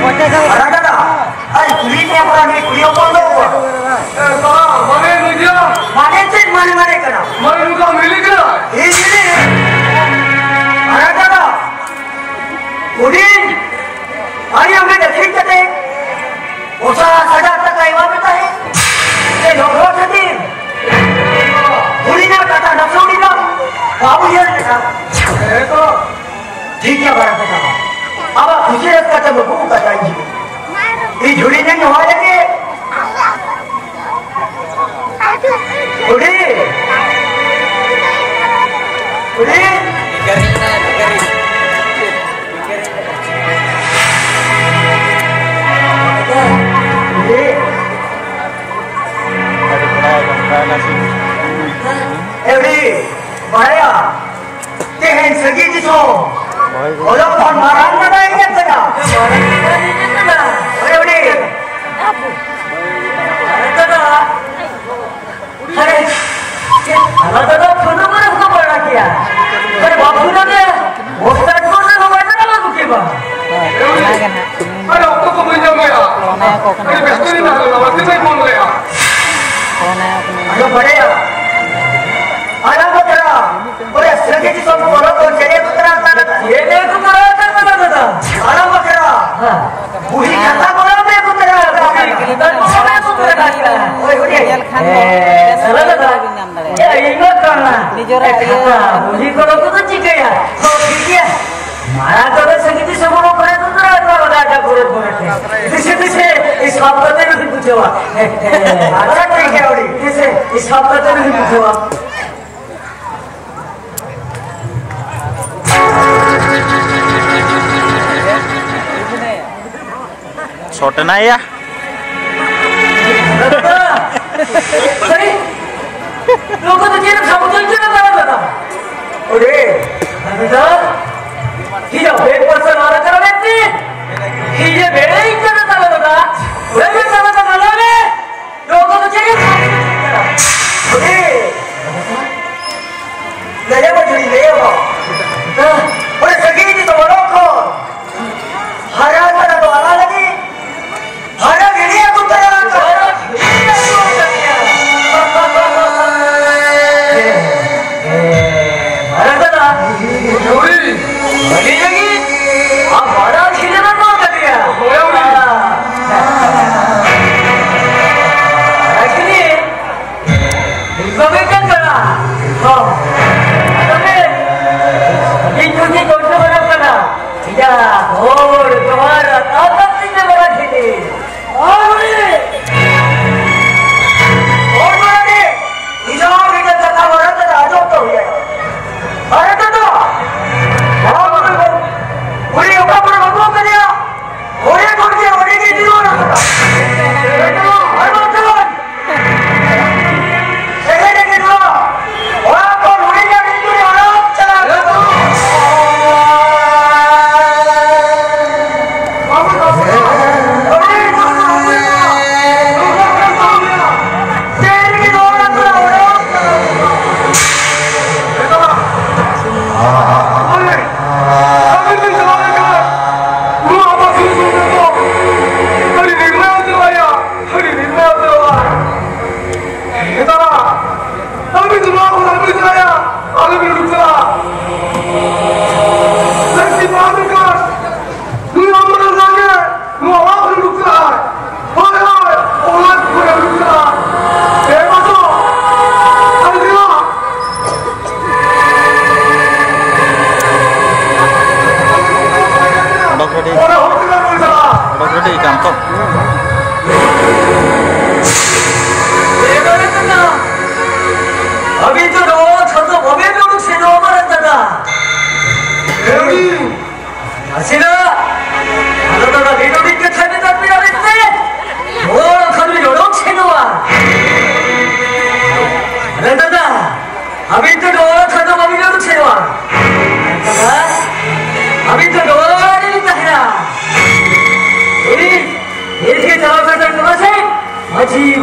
ᱟᱨ ᱫᱟᱫᱟ, ᱟᱨ ᱠᱩᱲᱤ ᱠᱚ ᱠᱚᱲᱟ ᱱᱩᱭ ᱠᱩᱲᱤ ᱦᱚᱯᱚᱱ ᱫᱚ ᱚᱠᱚᱭ? ᱮ, ᱵᱟᱵᱟ, ᱢᱟᱱᱮ ᱱᱩᱭ ᱫᱚ ᱢᱟᱱᱮ ᱪᱮᱫ ᱢᱟᱱᱮ ᱢᱟᱱᱮ ᱠᱟᱱᱟ? ᱢᱟᱱᱮ ᱱᱩᱭ ᱫᱚ ᱢᱤᱞᱤ ᱠᱟᱱᱟᱭ᱾ ᱤᱧ ᱢᱤᱞᱤ? ᱟᱨ ᱫᱟᱫᱟ, ᱦᱩᱰᱤᱧ, ᱟᱨ ᱟᱢ ᱫᱚ ᱟᱹᱠᱷᱨᱤᱧ ᱠᱟᱛᱮ ᱯᱚᱧᱪᱟᱥ ᱦᱟᱡᱟᱨ ᱴᱟᱠᱟ ᱮᱢᱟ ᱢᱮ ᱛᱟᱦᱮᱸ᱾ ᱥᱮ ᱰᱚᱜᱽᱨᱚ ᱠᱷᱟᱹᱛᱤᱨ? ᱦᱩᱰᱤᱧᱟᱜ ᱠᱟᱛᱷᱟ ᱱᱟᱥᱮ ᱦᱩᱰᱤᱧᱟ, ᱵᱟᱵᱩ ᱧᱮᱞ ᱞᱮᱠᱟ᱾ ᱦᱮᱸ ᱛᱚ᱾ ᱴᱷᱤᱠ ᱜᱮᱭᱟ, ᱵᱟᱲᱟ ᱠᱟᱛᱷᱟ᱾ ᱟᱵᱟᱨ ᱠᱩᱥᱤ ᱨᱟᱹᱥᱠᱟᱹ ᱛᱮ ᱵᱟᱹᱵᱩ ᱠᱟᱛᱷᱟ ᱤᱧ ᱡᱩᱞᱤ᱾ ᱤᱧ ᱡᱩᱞᱤ ᱧᱮᱞ ᱦᱚᱦᱚ ᱞᱮᱜᱮ᱾ ᱠᱩᱲᱤ᱾ ᱠᱩᱲᱤ᱾ ᱠᱩᱲᱤ᱾ ᱮ ᱠᱩᱲᱤ, ᱵᱟᱲᱟᱭᱟ, ᱛᱮᱦᱮᱧ ᱥᱟᱺᱜᱤᱧ ᱫᱤᱥᱚᱢ ᱚᱞᱚᱜ ᱯᱟᱲᱦᱟᱜ ᱢᱟᱨᱟᱝ ᱫᱟᱫᱟ ᱤᱧ ᱠᱟᱱᱟ᱾ ᱢᱟᱨᱟᱝ ᱫᱟᱫᱟ ᱤᱧ ᱠᱟᱱᱟ᱾ ᱚᱭ ᱩᱱᱤ᱾ ᱢᱟᱨᱟᱝ ᱫᱟᱫᱟ᱾ ᱟᱨᱮ, ᱪᱮᱫ ᱟᱞᱟᱫᱟ ᱫᱚ ᱯᱷᱳᱴᱳ ᱠᱚᱨᱮ ᱠᱚ ᱵᱟᱲᱟ ᱠᱮᱭᱟ᱾ ᱟᱨᱮ, ᱵᱟᱯᱩ ᱫᱚ ᱜᱮ ᱵᱚᱥᱛᱟ ᱠᱚ ᱥᱮ ᱦᱚᱸ ᱵᱟᱭ ᱫᱟᱲᱟ ᱵᱟᱹᱱᱩᱜ ᱠᱮ ᱵᱟ᱾ ᱦᱳᱭ, ᱚᱱᱟ ᱜᱮ ᱱᱟᱦᱟᱜ᱾ ᱟᱨᱮ, ᱚᱠᱛᱚ ᱠᱚ ᱵᱟᱹᱧ ᱧᱟᱢ ᱞᱮᱜᱼᱟ᱾ ᱯᱷᱳᱱ ᱟᱭᱟ ᱠᱚ ᱠᱟᱱᱟ᱾ ᱟᱹᱰᱤ ᱵᱮᱥᱛᱚ ᱨᱤᱧ ᱛᱟᱦᱮᱸ ᱞᱮᱱᱟ, ᱵᱟᱹᱧ ᱯᱷᱳᱱ ᱞᱮᱜᱼᱟ᱾ ᱯᱷᱳᱱ ᱟᱭᱟ ᱠᱚ ᱠᱟᱱᱟ᱾ ᱟᱫᱚ ᱵᱟᱲᱟᱭᱟ᱾ ᱟᱨ ᱟᱢ ᱵᱟᱠᱷᱨᱟ, ᱚᱨᱮ ᱥᱟᱹᱜᱤᱧ ᱫᱤᱥᱚᱢ ᱯᱚᱨᱚᱵᱽ ᱫᱚ ᱪᱮᱫ ᱮ ᱠᱚ ᱛᱟᱨᱟ ᱠᱟᱱᱟ? ᱪᱮᱫ ᱮ ᱠᱚ ᱛᱟᱨᱟ ᱠᱟᱱᱟ ᱫᱟᱫᱟ? ᱟᱨ ᱟᱢ ᱵᱟᱠᱷᱨᱟ᱾ ᱦᱮᱸ᱾ ᱵᱩᱦᱤ ᱠᱷᱟᱛᱟ ᱠᱚᱨᱮ ᱯᱮ ᱠᱩᱛᱨᱟ ᱟᱠᱟᱫᱟ᱾ ᱵᱩᱦᱤ ᱠᱷᱟᱛᱟ ᱠᱚᱨᱮ ᱯᱮ ᱠᱩᱛᱨᱟ ᱟᱠᱟᱫᱟ᱾ ᱦᱳᱭ, ᱦᱳᱭ᱾ ᱧᱮᱞ ᱠᱷᱟᱱ ᱫᱚ ᱦᱮᱸ, ᱵᱮᱥ ᱥᱟᱞᱟ ᱫᱟᱫᱟ᱾ ᱵᱟᱵᱤᱱ ᱧᱟᱢ ᱫᱟᱲᱮᱭᱟᱜᱼᱟ᱾ ᱮ, ᱤᱧ ᱢᱟ ᱠᱟᱱᱟ᱾ ᱱᱤᱡᱮᱨᱟᱜ ᱮ, ᱤᱭᱟᱹ ᱠᱷᱟᱛᱟ, ᱵᱩᱦᱤ ᱠᱚᱫᱚ ᱠᱚᱫᱚ ᱪᱤᱠᱟᱹᱭᱟ? ᱦᱚᱸ, ᱴᱷᱤᱠ ᱜᱮᱭᱟ᱾ ᱢᱟᱨᱟᱝ ᱠᱚᱫᱚ ᱥᱟᱺᱜᱤᱧ ᱫᱤᱥᱚᱢ ᱦᱚᱲ ᱠᱚᱨᱮ ᱠᱩᱛᱨᱟ ᱟᱠᱟᱫᱟ, ᱟᱡᱟᱜ ᱯᱚᱨᱚᱵᱽ ᱠᱚᱨᱮ ᱯᱮ᱾ ᱫᱤᱥᱮ, ᱫᱤᱥᱮ, ᱤᱥᱟᱵ ᱠᱟᱛᱮ ᱱᱩᱭ ᱵᱩᱡᱷᱟᱹᱣᱟ᱾ ᱦᱮᱸ, ᱦᱮᱸ᱾ ᱟᱪᱪᱷᱟ, ᱴᱷᱤᱠ ᱜᱮᱭᱟ, ᱟᱹᱰᱤ᱾ ᱫᱤᱥᱮ, ᱤᱥᱟᱵ ᱠᱟᱛᱮ ᱱᱩᱭ ᱵᱩᱡᱷᱟᱹᱣᱟ᱾ ᱥᱚᱴ ᱮᱱᱟᱭᱟ᱾ ᱟᱨᱮ, ᱱᱚᱣᱟ ᱫᱚ ᱪᱮᱫ ᱮᱢ ᱥᱟᱵᱚᱜ ᱠᱟᱱᱟ ᱫᱟᱫᱟ? ᱟᱨᱮ, ᱫᱟᱫᱟ, ᱤᱧᱟᱹᱜ ᱵᱮᱜᱽ ᱯᱚᱭᱥᱟ ᱱᱚᱣᱟ ᱨᱮ ᱪᱟᱞᱟᱣ ᱞᱮᱱ ᱛᱤᱧ᱾ ᱤᱧᱟᱹᱜ ᱵᱮᱲᱮ ᱤᱧ ᱠᱟᱱᱟ ᱫᱟᱫᱟ᱾ ᱚᱲᱟᱜ ᱨᱮ ᱪᱟᱞᱟᱣ ᱠᱟᱛᱮ ᱞᱟᱹᱭ ᱢᱮ᱾ ᱱᱚᱣᱟ ᱠᱚᱫᱚ ᱪᱮᱫ ᱮᱢ ᱥᱟᱵ ᱠᱟᱱᱟ? ᱦᱩᱰᱤ! ᱞᱟᱹᱭ ᱟᱢᱟ ᱡᱩᱫᱤ ᱞᱟᱹᱭ ᱟᱢᱟ᱾ ᱚᱸᱰᱮ ᱥᱟᱺᱜᱤᱧ ᱨᱮᱫᱚ ᱵᱟᱹᱱᱩᱜ ᱠᱚ᱾ ᱦᱟᱨᱟ ᱠᱟᱱᱟ ᱫᱚ ᱟᱞᱟ ᱞᱟᱹᱜᱤᱫ᱾ ᱦᱟᱨᱟ ᱜᱤᱰᱤ ᱟᱹᱜᱩ ᱛᱟᱨᱟ ᱟᱠᱟᱫ᱾ ᱦᱟᱨᱟ ᱜᱤᱰᱤ ᱟᱹᱜᱩ ᱟᱠᱟᱫ ᱜᱮᱭᱟ᱾ ᱦᱮᱸ, ᱦᱮᱸ, ᱦᱟᱨᱟ ᱠᱟᱱᱟ᱾ ᱦᱩᱰᱤ!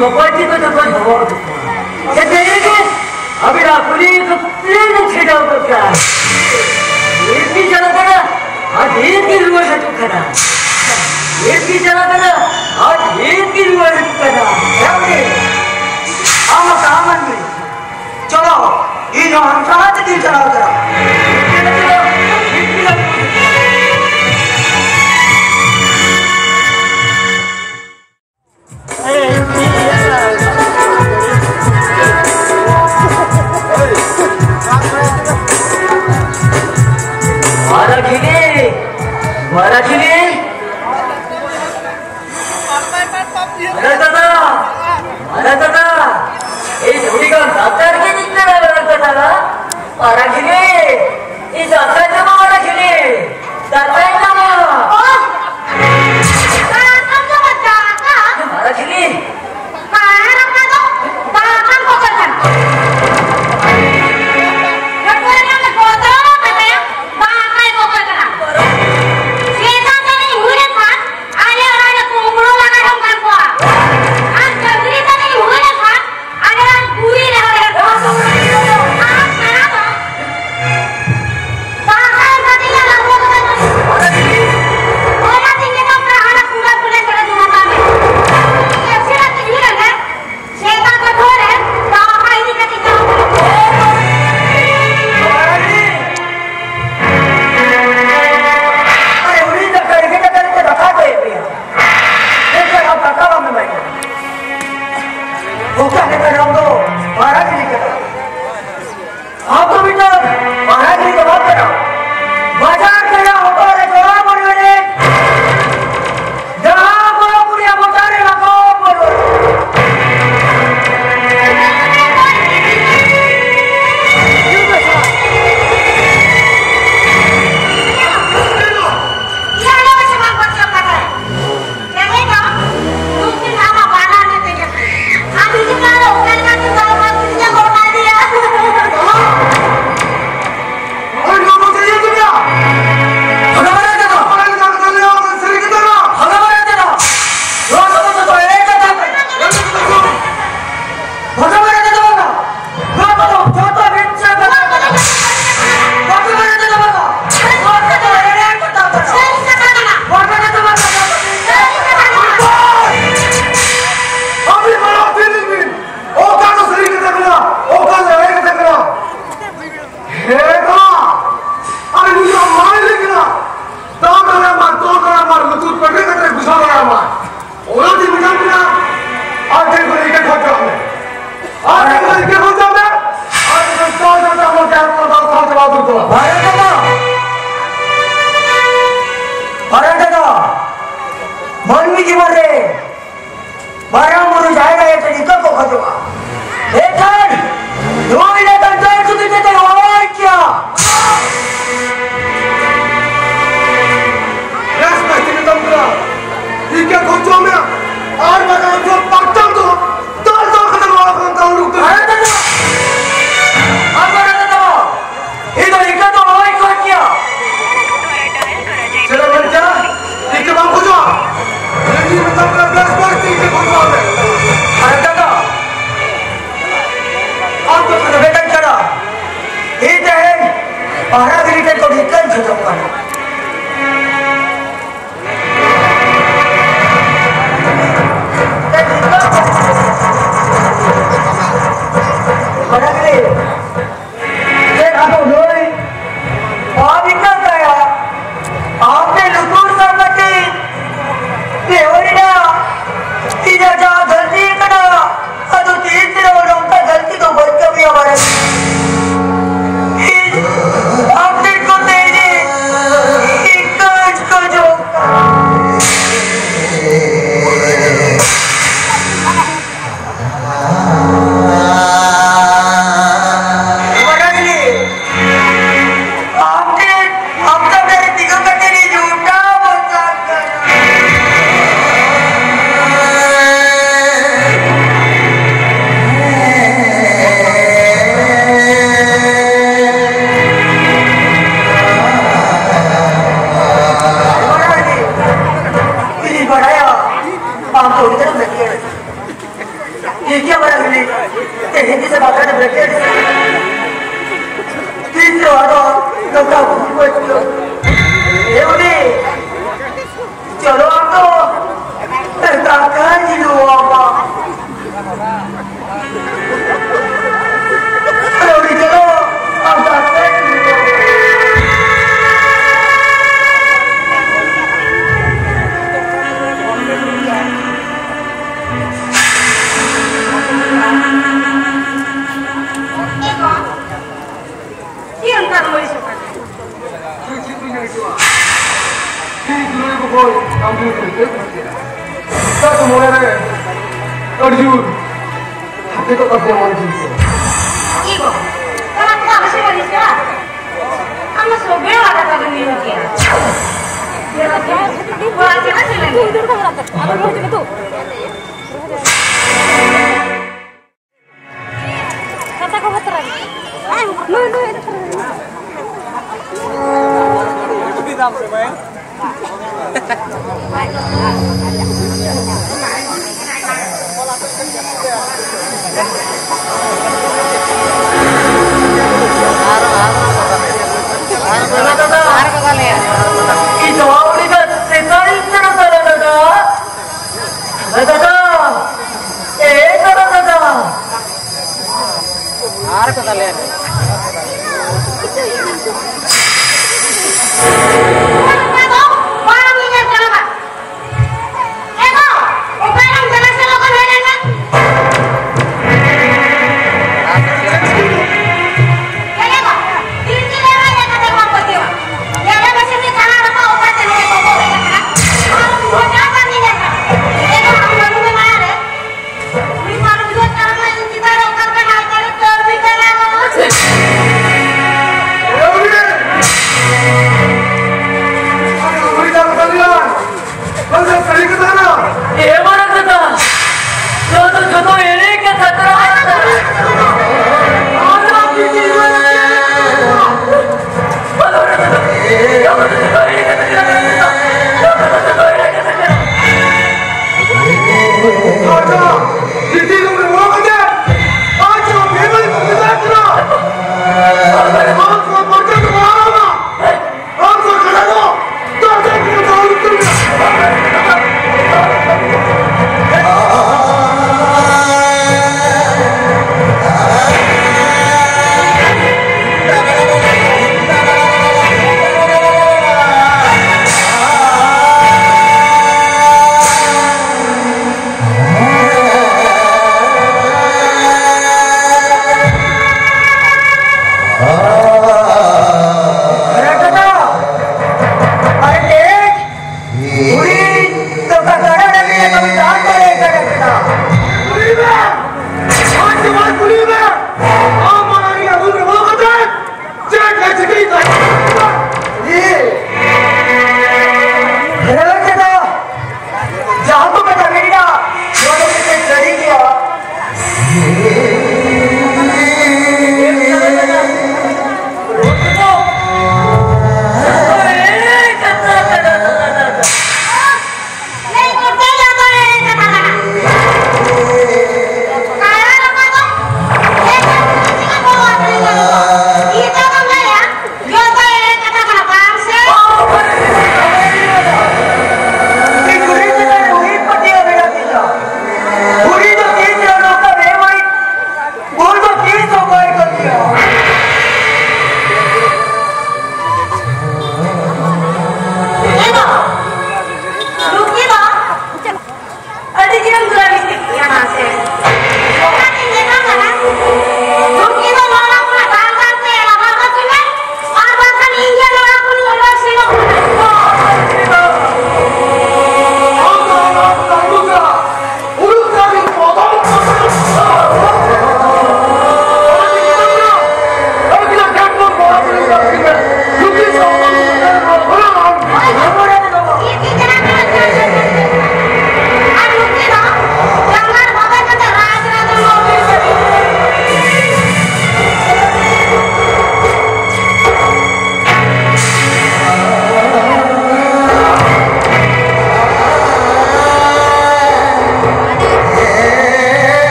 ᱵᱟᱵᱟ ᱛᱟᱠᱚ ᱫᱚᱠᱚ ᱫᱚᱦᱚ ᱦᱚᱴᱚ ᱠᱚᱣᱟ᱾ ᱥᱮ ᱛᱮᱦᱮᱧ ᱜᱮ ᱟᱹᱵᱤᱱᱟᱜ ᱠᱩᱞᱤ ᱠᱚ ᱛᱤᱱᱟᱹᱜ ᱪᱷᱤᱰᱟᱹᱣ ᱫᱚᱨᱠᱟᱨ? ᱰᱷᱮᱨ ᱜᱮ ᱪᱟᱞᱟᱜ ᱠᱟᱱᱟ ᱟᱨ ᱰᱷᱮᱨ ᱜᱮ ᱨᱩᱣᱟᱹᱲ ᱦᱤᱡᱩᱜ ᱠᱟᱱᱟ᱾ ᱰᱷᱮᱨ ᱜᱮ ᱪᱟᱞᱟᱜ ᱠᱟᱱᱟ ᱟᱨ ᱰᱷᱮᱨ ᱜᱮ ᱨᱩᱣᱟᱹᱲ ᱦᱤᱡᱩᱜ ᱠᱟᱱᱟ᱾ ᱦᱮᱸ ᱜᱮ? ᱟᱢ ᱦᱚᱸ ᱛᱟᱦᱮᱸ ᱢᱟᱱ ᱢᱮ᱾ ᱪᱚᱞᱚ, ᱤᱧ ᱦᱚᱸ ᱟᱢ ᱥᱟᱞᱟᱜ ᱛᱮᱜᱤᱧ ᱪᱟᱞᱟᱣ ᱩᱛᱟᱹᱨᱚᱜᱼᱟ᱾ ᱢᱟᱨᱟᱜᱤᱱᱤ! ᱢᱟᱨᱟᱜᱤᱱᱤ! ᱟᱨᱮ ᱫᱟᱫᱟ! ᱟᱨᱮ ᱫᱟᱫᱟ! ᱮᱭ ᱱᱩᱭ ᱫᱚ ᱰᱟᱠᱛᱟᱨ ᱜᱮ ᱧᱮᱞ ᱢᱮ ᱫᱟᱫᱟ᱾ ᱢᱟᱨᱟᱜᱤᱱᱤ! ᱤᱧ ᱫᱟᱠᱟᱧ ᱡᱚᱢᱟ, ᱢᱟᱨᱟᱜᱤᱱᱤ! ᱫᱟᱠᱟᱧ ᱡᱚᱢᱟ! ᱚ! ᱫᱟᱠᱟᱢ ᱡᱚᱢᱟ, ᱫᱟᱠᱟ? ᱢᱟᱨᱟᱜᱤᱱᱤ! ᱟᱨ ᱟᱯᱮ ᱫᱚ ᱫᱟᱠᱟᱢ ᱠᱚᱠᱚᱭ ᱠᱟᱱᱟ? ᱱᱟᱹᱴᱩᱣᱟᱹ ᱨᱮᱱᱟᱜ ᱫᱚ ᱵᱚᱛᱚᱨ ᱢᱮᱛᱟᱭᱟ, ᱫᱟᱠᱟᱭ ᱠᱚᱠᱚᱭ ᱠᱟᱱᱟ᱾ ᱥᱮᱛᱟ ᱛᱟᱹᱱᱤᱡ ᱦᱩᱭ ᱞᱮᱱᱠᱷᱟᱱ ᱟᱞᱮ ᱚᱲᱟᱜ ᱨᱮ ᱠᱩᱢᱵᱽᱲᱩ ᱞᱟᱜᱟ ᱡᱚᱝ ᱠᱟᱱ ᱠᱚᱣᱟ᱾ ᱟᱨ ᱰᱟᱹᱝᱨᱤ ᱛᱟᱹᱱᱤᱡ ᱦᱩᱭ ᱞᱮᱱᱠᱷᱟᱱ ᱟᱞᱮ ᱚᱲᱟᱜ ᱜᱩᱨᱤᱡ ᱞᱟᱜᱟ ᱡᱚᱝ ᱠᱟᱱ ᱠᱚᱣᱟ᱾ ᱟᱨ ᱠᱟᱲᱟ ᱫᱚ ᱠᱚ ᱵᱷᱤᱠᱟᱹᱧ ᱠᱷᱚᱡᱚᱜ ᱠᱟᱱᱟ᱾ ᱵᱟᱲᱟᱭ ᱜᱮ, ᱪᱮᱫ ᱟᱫᱚ ᱱᱩᱭ ᱵᱟᱢ ᱵᱷᱤᱠᱟᱹ ᱠᱟᱭᱟ? ᱟᱢ ᱜᱮ ᱞᱩᱛᱩᱨ ᱥᱟᱢᱱᱟ ᱛᱮ ᱱᱮᱦᱚᱨ ᱮᱱᱟ, ᱤᱧᱟᱜ ᱡᱟᱦᱟᱸ ᱜᱟᱹᱞᱛᱤ ᱠᱟᱱᱟ, ᱟᱫᱚ ᱛᱤᱥ ᱨᱮᱦᱚᱸ ᱱᱚᱝᱠᱟ ᱜᱟᱹᱞᱛᱤ ᱫᱚ ᱵᱟᱹᱧ ᱠᱟᱹᱢᱤᱭᱟ ᱵᱟᱲᱮ᱾ ᱤᱧ ᱟᱢ ᱴᱷᱮᱱ ᱠᱷᱚᱱ ᱛᱮᱦᱮᱧ ᱤᱧ ᱤᱠᱟᱹᱧ ᱠᱷᱚᱡᱚᱜ ᱠᱟᱱᱟ᱾ ᱵᱟᱲᱮ ᱜᱮ, ᱟᱢ ᱴᱷᱮᱱ ᱟᱢ ᱥᱟᱢᱱᱟ ᱨᱮ ᱛᱤᱸᱜᱩ ᱠᱟᱛᱮ ᱤᱧ ᱡᱷᱩᱴᱟ ᱵᱚᱱ ᱥᱟᱵ ᱠᱟᱱᱟ᱾ ᱤᱧᱤᱧ ᱵᱟᱲᱟᱭᱟ, ᱟᱢ ᱫᱚ ᱩᱱᱤ ᱛᱟᱭᱚᱢ ᱞᱟᱹᱜᱤᱫ ᱴᱷᱤᱠ ᱜᱮᱭᱟ, ᱵᱟᱲᱟᱭ ᱜᱮ᱾ ᱛᱮᱦᱮᱧ ᱜᱮ ᱥᱮ ᱵᱟᱠᱷᱟᱱ ᱵᱨᱮᱠᱮᱴ᱾ ᱛᱤᱥ ᱨᱮᱦᱚᱸ ᱟᱫᱚ ᱱᱚᱝᱠᱟ ᱵᱩᱡᱷᱟᱹᱣ ᱵᱟᱹᱧ ᱵᱩᱡᱷᱟᱹᱣ᱾ ᱮ ᱩᱱᱤ, ᱪᱚᱞᱚ ᱟᱢ ᱫᱚ ᱫᱟᱠᱟ ᱡᱤᱞ ᱟᱢᱟ᱾ ᱮ ᱩᱱᱤ, ᱪᱚᱞᱚ ᱟᱢ ᱫᱟᱠᱟ ᱡᱤᱞ ᱟᱢᱟ᱾ ᱪᱮᱫ ᱚᱱᱠᱟ ᱨᱩᱣᱟᱹᱲ ᱦᱤᱡᱩᱜ ᱠᱟᱱᱟ? ᱪᱮᱫ ᱪᱮᱫ ᱵᱤᱱ ᱞᱟᱹᱭ ᱦᱚᱪᱚᱣᱟ? ᱛᱤᱨᱤᱥ ᱡᱩᱞᱟᱭ ᱵᱚᱠᱚᱞ ᱟᱢ ᱵᱤᱱ ᱞᱟᱹᱭ ᱦᱚᱪᱚᱭᱟ᱾ ᱚᱠᱟ ᱥᱚᱢᱚᱭ ᱨᱮ ᱟᱹᱰᱤ ᱡᱳᱨ ᱦᱟᱹᱛᱤ ᱠᱚ ᱠᱟᱴᱤᱡ ᱢᱚᱱᱮ ᱡᱤᱣᱤ ᱠᱚ᱾ ᱤ ᱜᱚ, ᱛᱟᱦᱞᱮ ᱟᱢ ᱫᱚ ᱟᱞᱮ ᱥᱮᱫ ᱵᱟᱹᱧ ᱦᱤᱡᱩᱜᱼᱟ? ᱟᱢ ᱫᱚ ᱥᱚᱵᱮ ᱚᱲᱟᱜ ᱠᱟᱛᱷᱟ ᱵᱤᱱ ᱞᱟᱹᱭ ᱦᱚᱪᱚᱭᱟ᱾ ᱚᱲᱟᱜ ᱪᱟᱞᱟᱜ ᱪᱮᱫ ᱞᱟᱹᱜᱤᱫ? ᱠᱟᱛᱷᱟ ᱠᱚ ᱵᱚᱛᱚᱨ ᱟᱹᱧ᱾ ᱱᱩᱭ, ᱱᱩᱭ᱾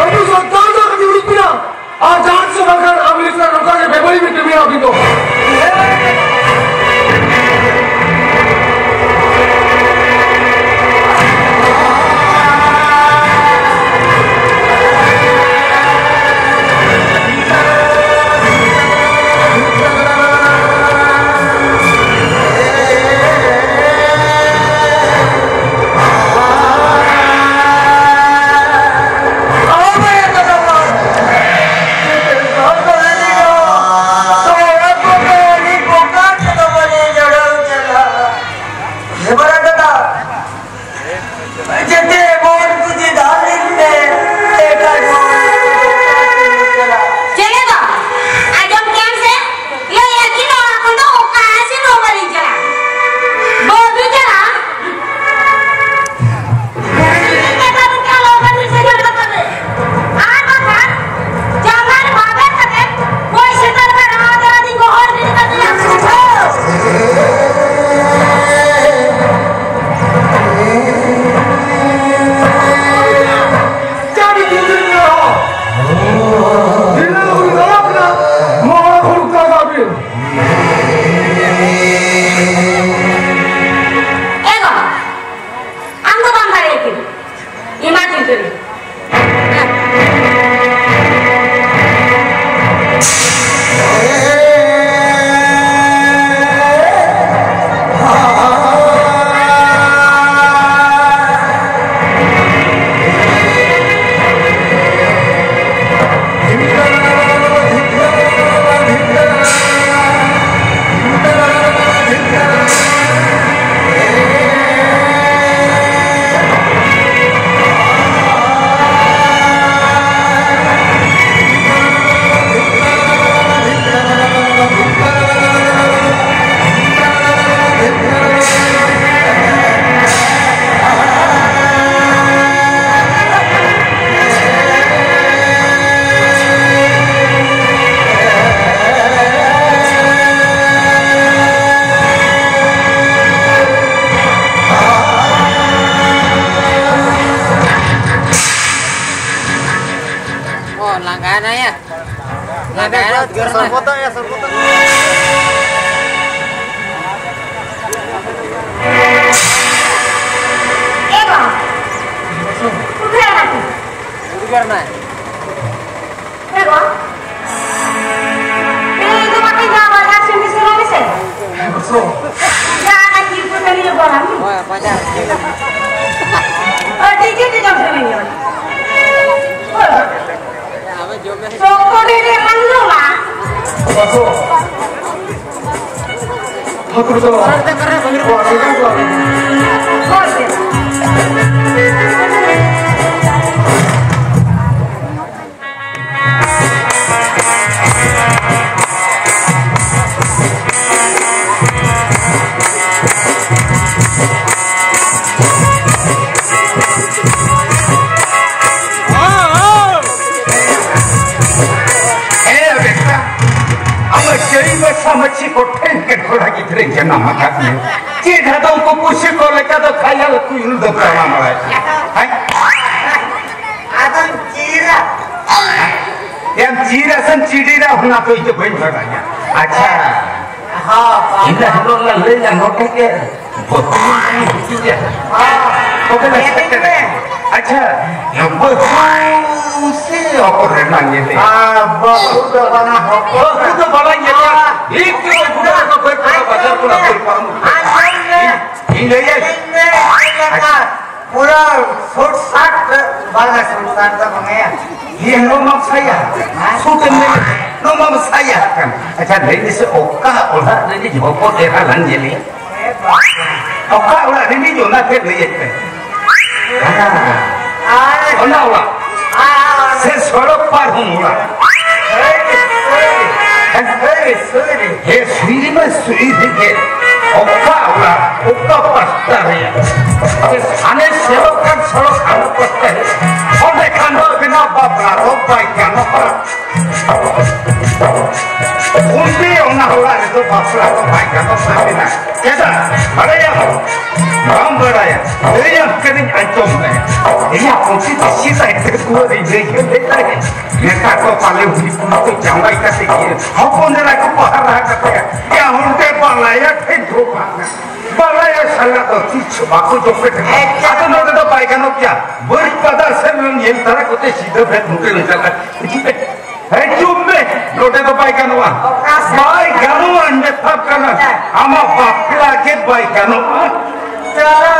ᱟᱵᱚ ᱥᱟᱱᱛᱟᱲ ᱫᱚ ᱠᱟᱹᱴᱤᱡ ᱩᱰᱩᱠ ᱯᱮᱭᱟ᱾ ᱟᱨ ᱡᱟᱦᱟᱸ ᱥᱮᱫ ᱵᱟᱝᱠᱷᱟᱱ ᱟᱢ ᱞᱮᱠᱟ ᱱᱚᱝᱠᱟ ᱜᱮ ᱵᱮᱵᱟᱹᱲᱤᱡ ᱯᱮ ᱠᱟᱹᱢᱤᱭᱟ ᱟᱹᱵᱤᱱ ᱫᱚ᱾ ᱞᱟᱸᱜᱟᱭᱮᱱᱟᱭᱟ᱾ ᱞᱟᱸᱜᱟᱭᱮᱱᱟ᱾ ᱥᱚᱨᱵᱚᱛᱟ ᱭᱟ, ᱥᱚᱨᱵᱚᱛᱟ᱾ ᱮ ᱵᱟ, ᱩᱫᱷᱟᱹᱨ ᱱᱟ᱾ ᱩᱫᱷᱟᱹᱨ ᱱᱟ᱾ ᱮ ᱵᱟ, ᱛᱮᱦᱮᱧ ᱫᱚ ᱵᱟᱯᱮ ᱧᱟᱢᱟ, ᱡᱟ ᱥᱤᱢᱤ ᱥᱤᱨᱚᱢ ᱢᱮᱥᱮ᱾ ᱡᱟ ᱚᱱᱟ ᱠᱤᱨ ᱠᱚ ᱛᱟᱹᱞᱤᱧᱟ ᱵᱟᱲᱟ᱾ ᱦᱳᱭ, ᱵᱟᱡᱟᱨ᱾ ᱟᱹᱰᱤ ᱜᱮ ᱡᱚᱢ ᱥᱟᱱᱟᱧ ᱠᱟᱱᱟ᱾ ᱦᱳᱭ᱾ ᱪᱚᱠᱚᱨᱤ ᱨᱮ ᱵᱟᱝ ᱡᱚᱢᱟ᱾ ᱵᱟᱥᱚ᱾ ᱦᱟᱹᱠᱩ ᱫᱚ᱾ ᱦᱳᱭ᱾ ᱮ ᱵᱮᱴᱟ, ᱟᱢᱟᱜ ᱪᱟᱹᱨᱤ ᱢᱮᱥᱟ ᱢᱟᱹᱪᱷᱤ ᱠᱚᱴᱷᱮᱱ ᱜᱮ ᱠᱚᱲᱟ ᱜᱤᱫᱽᱨᱟᱹᱧ ᱡᱟᱱᱟᱢ ᱟᱠᱟᱫ ᱢᱮᱭᱟ᱾ ᱪᱮᱫ ᱟᱫᱚ ᱩᱱᱠᱩ ᱯᱩᱥᱤ ᱠᱚ ᱞᱮᱠᱟ ᱫᱚ ᱠᱷᱟᱭᱟᱞ ᱠᱩᱭᱩᱞ ᱫᱚ ᱛᱟᱲᱟᱢ ᱵᱟᱲᱟᱭ ᱠᱟᱱᱟ᱾ ᱦᱮᱸ? ᱟᱫᱚᱢ ᱪᱤᱨᱟ᱾ ᱮᱢ ᱪᱤᱨᱟ ᱥᱮᱢ ᱪᱤᱰᱤᱨᱟ, ᱚᱱᱟ ᱫᱚ ᱤᱧ ᱫᱚ ᱵᱟᱹᱧ ᱵᱟᱲᱟᱭᱟ᱾ ᱟᱪᱪᱷᱟ᱾ ᱦᱚᱸ, ᱦᱚᱸ᱾ ᱤᱱᱟᱹ ᱦᱤᱞᱳᱜ ᱞᱮ ᱞᱟᱹᱭᱟ ᱱᱚᱰᱮ ᱜᱮ᱾ ᱵᱟᱹᱦᱩ ᱦᱤᱡᱩᱜᱼᱟ᱾ ᱦᱚᱸ᱾ ᱛᱚᱵᱮ ᱞᱮ ᱧᱮᱞ ᱥᱮᱴᱮᱨ᱾ ᱢᱮ᱾ ᱟᱪᱪᱷᱟ, ᱵᱟᱹᱦᱩ ᱥᱮ ᱦᱚᱯᱚᱱ ᱨᱮᱱᱟᱜ ᱧᱮᱞ? ᱟᱨ ᱵᱟᱹᱦᱩ ᱫᱚ ᱵᱟᱝᱟ, ᱦᱚᱯᱚᱱ᱾ ᱵᱟᱹᱦᱩ ᱫᱚ ᱵᱟᱞᱟᱧ ᱧᱮᱞᱟ᱾ ᱦᱚᱸ᱾ ᱤᱧ ᱫᱚ ᱵᱩᱰᱷᱟᱹ ᱫᱚ ᱵᱟᱹᱧ ᱵᱟᱲᱟᱭᱟ, ᱵᱟᱡᱟᱨ ᱠᱷᱚᱱᱟᱜ ᱵᱟᱹᱧ ᱯᱟᱨᱚᱢᱚᱜ ᱠᱟᱱᱟ᱾ ᱟᱸᱡᱚᱢ ᱢᱮ᱾ ᱤᱧ ᱞᱟᱹᱭᱟ᱾ ᱟᱸᱡᱚᱢ ᱢᱮ, ᱪᱮᱫ ᱞᱮᱠᱟ? ᱯᱩᱨᱟᱹ ᱥᱩᱴ ᱥᱟᱴ ᱨᱮ ᱵᱟᱝᱟ, ᱥᱩᱴ ᱥᱟᱴ ᱫᱚ ᱵᱟᱝᱟᱭᱟ᱾ ᱤᱭᱟᱹ, ᱱᱚᱣᱟ ᱢᱟ ᱥᱟᱭᱟ᱾ ᱦᱮᱸ? ᱥᱩᱴ ᱮᱢ ᱢᱮᱱ, ᱱᱚᱣᱟ ᱢᱟ ᱥᱟᱭᱟ ᱠᱟᱱ᱾ ᱟᱪᱪᱷᱟ, ᱞᱟᱹᱭ ᱢᱮᱥᱮ, ᱚᱠᱟ ᱚᱲᱟᱜ ᱨᱤᱱᱤᱡ ᱦᱚᱯᱚᱱ ᱮᱨᱟ ᱞᱟᱝ ᱧᱮᱞᱮᱭᱟ? ᱚᱠᱟ ᱚᱲᱟᱜ ᱨᱤᱱᱤᱡ, ᱚᱱᱟ ᱛᱮ ᱞᱟᱹᱭᱮᱫ ᱯᱮ᱾ ᱦᱮᱸ᱾ ᱚᱱᱟ ᱚᱲᱟᱜ᱾ ᱥᱮ ᱥᱚᱲᱚᱠ ᱯᱟᱨᱚᱢ ᱚᱲᱟᱜ? ᱦᱮᱸ, ᱥᱟᱹᱨᱤ ᱢᱟ ᱥᱟᱹᱨᱤ ᱜᱮ᱾ ᱚᱠᱟ ᱚᱲᱟᱜ, ᱚᱠᱟ ᱯᱟᱥᱴᱟ ᱨᱮᱭᱟᱜ? ᱦᱟᱱᱮ ᱥᱮᱞᱚᱜ ᱠᱟᱱ ᱥᱚᱲᱚᱠ ᱦᱟᱱᱟ ᱯᱟᱥᱴᱟ ᱨᱮ᱾ ᱚᱸᱰᱮ ᱠᱷᱟᱱ ᱫᱚ ᱟᱵᱤᱱᱟᱜ ᱵᱟᱯᱞᱟ ᱫᱚ ᱵᱟᱭ ᱜᱟᱱᱚᱜᱼᱟ᱾ ᱩᱱᱤ ᱚᱱᱟ ᱚᱲᱟᱜ ᱨᱮᱫᱚ ᱵᱟᱯᱞᱟ ᱫᱚ ᱵᱟᱭ ᱜᱟᱱᱚᱜ ᱛᱟᱵᱤᱱᱟ᱾ ᱪᱮᱫᱟᱜ? ᱵᱟᱲᱟᱭᱟᱢ? ᱵᱟᱢ ᱵᱟᱲᱟᱭᱟ? ᱞᱟᱹᱭᱟᱢ ᱠᱟᱹᱱᱟᱹᱧ, ᱟᱸᱡᱚᱢ ᱢᱮ᱾ ᱤᱧᱟᱹᱜ ᱯᱩᱛᱷᱤ ᱫᱚ ᱥᱤᱫᱷᱟᱹ ᱰᱟᱺᱜᱩᱣᱟᱹ ᱨᱤᱧ ᱞᱟᱹᱭ ᱠᱮᱫ ᱞᱮ ᱛᱟᱦᱮᱸᱫ᱾ ᱱᱮᱛᱟᱨ ᱫᱚ ᱯᱟᱞᱮ ᱦᱩᱭᱩᱜ ᱠᱟᱱᱟ ᱠᱚ ᱡᱟᱶᱟᱭ ᱠᱟᱛᱮ ᱜᱮ ᱦᱚᱯᱚᱱ ᱮᱨᱟ ᱠᱚ ᱦᱟᱨᱟ ᱠᱟᱛᱮ ᱭᱟ ᱦᱚᱱᱛᱮ ᱵᱟᱞᱟᱭᱟ ᱴᱷᱮᱱ ᱫᱚ ᱵᱟᱝ᱾ ᱵᱟᱞᱟᱭᱟ ᱥᱟᱞᱟ ᱫᱚ ᱛᱤᱥ ᱦᱚᱸ ᱵᱟᱠᱚ ᱡᱚᱢ ᱯᱮ ᱴᱷᱮᱱ᱾ ᱟᱫᱚ ᱱᱚᱰᱮ ᱫᱚ ᱵᱟᱭ ᱜᱟᱱᱚᱜ ᱜᱮᱭᱟ᱾ ᱵᱟᱹᱲᱤᱡ ᱯᱟᱫᱟ ᱥᱮᱱ ᱧᱮᱞ ᱛᱟᱨᱟ ᱠᱚᱛᱮ ᱥᱤᱫᱷᱟᱹ ᱵᱷᱮᱫ ᱢᱩᱴᱷᱟᱹᱱ ᱪᱟᱞᱟᱜ᱾ ᱦᱤᱡᱩᱜ ᱢᱮ, ᱱᱚᱰᱮ ᱫᱚ ᱵᱟᱭ ᱜᱟᱱᱚᱜᱼᱟ᱾ ᱚᱠᱟ ᱥᱮᱫ? ᱵᱟᱭ ᱜᱟᱱᱚᱜᱼᱟ, ᱢᱮᱛᱟᱢ ᱠᱟᱱᱟ᱾ ᱟᱪᱪᱷᱟ᱾ ᱟᱢᱟᱜ ᱵᱟᱯᱞᱟ ᱜᱮ ᱵᱟᱭ ᱜᱟᱱᱚᱜᱼᱟ᱾ ᱪᱚᱞᱚ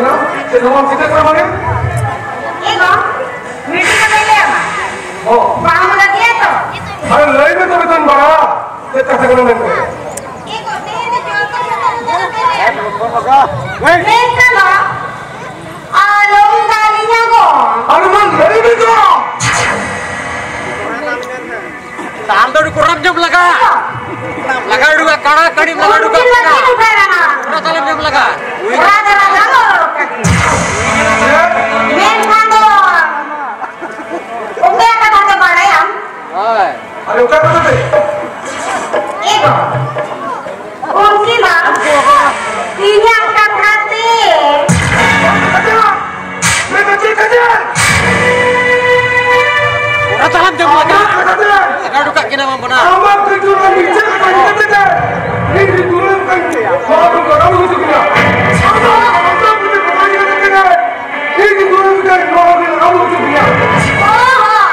ᱱᱟ᱾ ᱪᱮᱫ ᱦᱚᱸ ᱵᱟᱢ ᱪᱤᱠᱟᱹᱜ ᱠᱟᱱᱟ ᱢᱟᱱᱮ? ᱮ ᱜᱚ, ᱢᱤᱫᱴᱤᱡ ᱠᱟᱛᱷᱟᱧ ᱞᱟᱹᱭ ᱟᱢᱟ᱾ ᱚ᱾ ᱵᱟᱢ ᱨᱟᱹᱜᱤᱭᱟ ᱛᱚ? ᱟᱨᱮ ᱞᱟᱹᱭ ᱢᱮ ᱛᱚᱵᱮ ᱛᱚᱧ ᱵᱟᱲᱟᱭᱟ᱾ ᱪᱮᱫ ᱠᱟᱛᱷᱟ ᱠᱟᱱᱟ ᱢᱮᱱᱛᱮ? ᱮ ᱜᱚ, ᱛᱮᱦᱮᱧ ᱫᱚ ᱡᱚᱛᱚ ᱡᱚᱛᱚ ᱡᱚᱛᱚ ᱡᱚᱛᱚ᱾ ᱢᱮᱱᱠᱷᱟᱱ ᱫᱚ ᱟᱞᱚᱢ ᱫᱟᱞᱤᱧᱟ ᱜᱚ᱾ ᱟᱨᱮ ᱢᱟ ᱞᱟᱹᱭ ᱢᱮ ᱜᱚ᱾ ᱟᱢ ᱫᱚ ᱟᱹᱰᱤ ᱠᱚᱨᱟᱯ ᱧᱚᱜ ᱞᱟᱜᱟ᱾ ᱞᱟᱜᱟ ᱩᱰᱩᱠᱟ, ᱠᱟᱲᱟ ᱠᱟᱹᱲᱤᱢ ᱞᱟᱜᱟ ᱩᱰᱩᱠᱟ᱾ ᱩᱱᱠᱤᱱ ᱫᱚ ᱪᱮᱫ ᱩᱯᱟᱹᱭ ᱠᱟᱱᱟ? ᱚᱱᱟ ᱛᱟᱞᱮᱢ ᱧᱟᱢ ᱞᱟᱜᱟ᱾ ᱚᱲᱟᱜ ᱨᱮ ᱞᱟᱜᱟ ᱞᱚ ᱠᱟᱹᱴᱤᱡ᱾ ᱢᱮᱱᱠᱷᱟᱱ ᱫᱚ ᱚᱠᱚᱭᱟᱜ ᱠᱟᱛᱷᱟ ᱫᱚ ᱵᱟᱲᱟᱭᱟᱢ? ᱦᱳᱭ᱾ ᱟᱨ ᱚᱠᱟ ᱠᱟᱛᱷᱟ ᱛᱮ? ᱮ ᱜᱚ, ᱩᱱᱠᱤᱱ ᱢᱟ ᱤᱧᱟᱜ ᱠᱟᱛᱷᱟ ᱛᱮ᱾ ᱢᱮᱱ ᱫᱚ ᱪᱮᱫ ᱠᱟᱛᱷᱟ? ᱚᱱᱟ ᱛᱟᱞᱟᱢ ᱡᱚᱢ ᱞᱟᱜᱟ᱾ ᱟᱢᱟᱜ ᱠᱟᱛᱷᱟ ᱛᱮ᱾ ᱞᱟᱜᱟ ᱦᱚᱴᱚ ᱠᱟᱜ ᱠᱤᱱᱟ ᱵᱟᱝ ᱵᱚᱱᱟ᱾ ᱟᱢᱟᱜ ᱠᱟᱹᱴᱩᱵ ᱨᱮ ᱢᱤᱫᱴᱮᱱ ᱠᱟᱹᱴᱩᱵ ᱠᱟᱛᱮ ᱤᱧ ᱫᱩᱲᱩᱵ ᱠᱟᱱ ᱜᱮᱭᱟ᱾ ᱱᱚᱣᱟ ᱫᱚ ᱜᱚᱲᱚ ᱦᱤᱡᱩᱜ ᱠᱟᱱᱟ᱾ ᱟᱢᱟᱜ ᱠᱟᱹᱴᱩᱵ ᱨᱮ ᱢᱤᱫᱴᱮᱱ ᱠᱟᱹᱴᱩᱵ ᱠᱟᱛᱮ ᱤᱧ ᱫᱩᱲᱩᱵ ᱠᱟᱱ ᱜᱮᱭᱟ᱾ ᱱᱚᱣᱟ ᱫᱚ ᱜᱚᱲᱚ ᱦᱤᱡᱩᱜ ᱠᱟᱱᱟ᱾ ᱚ ᱦᱚᱸ᱾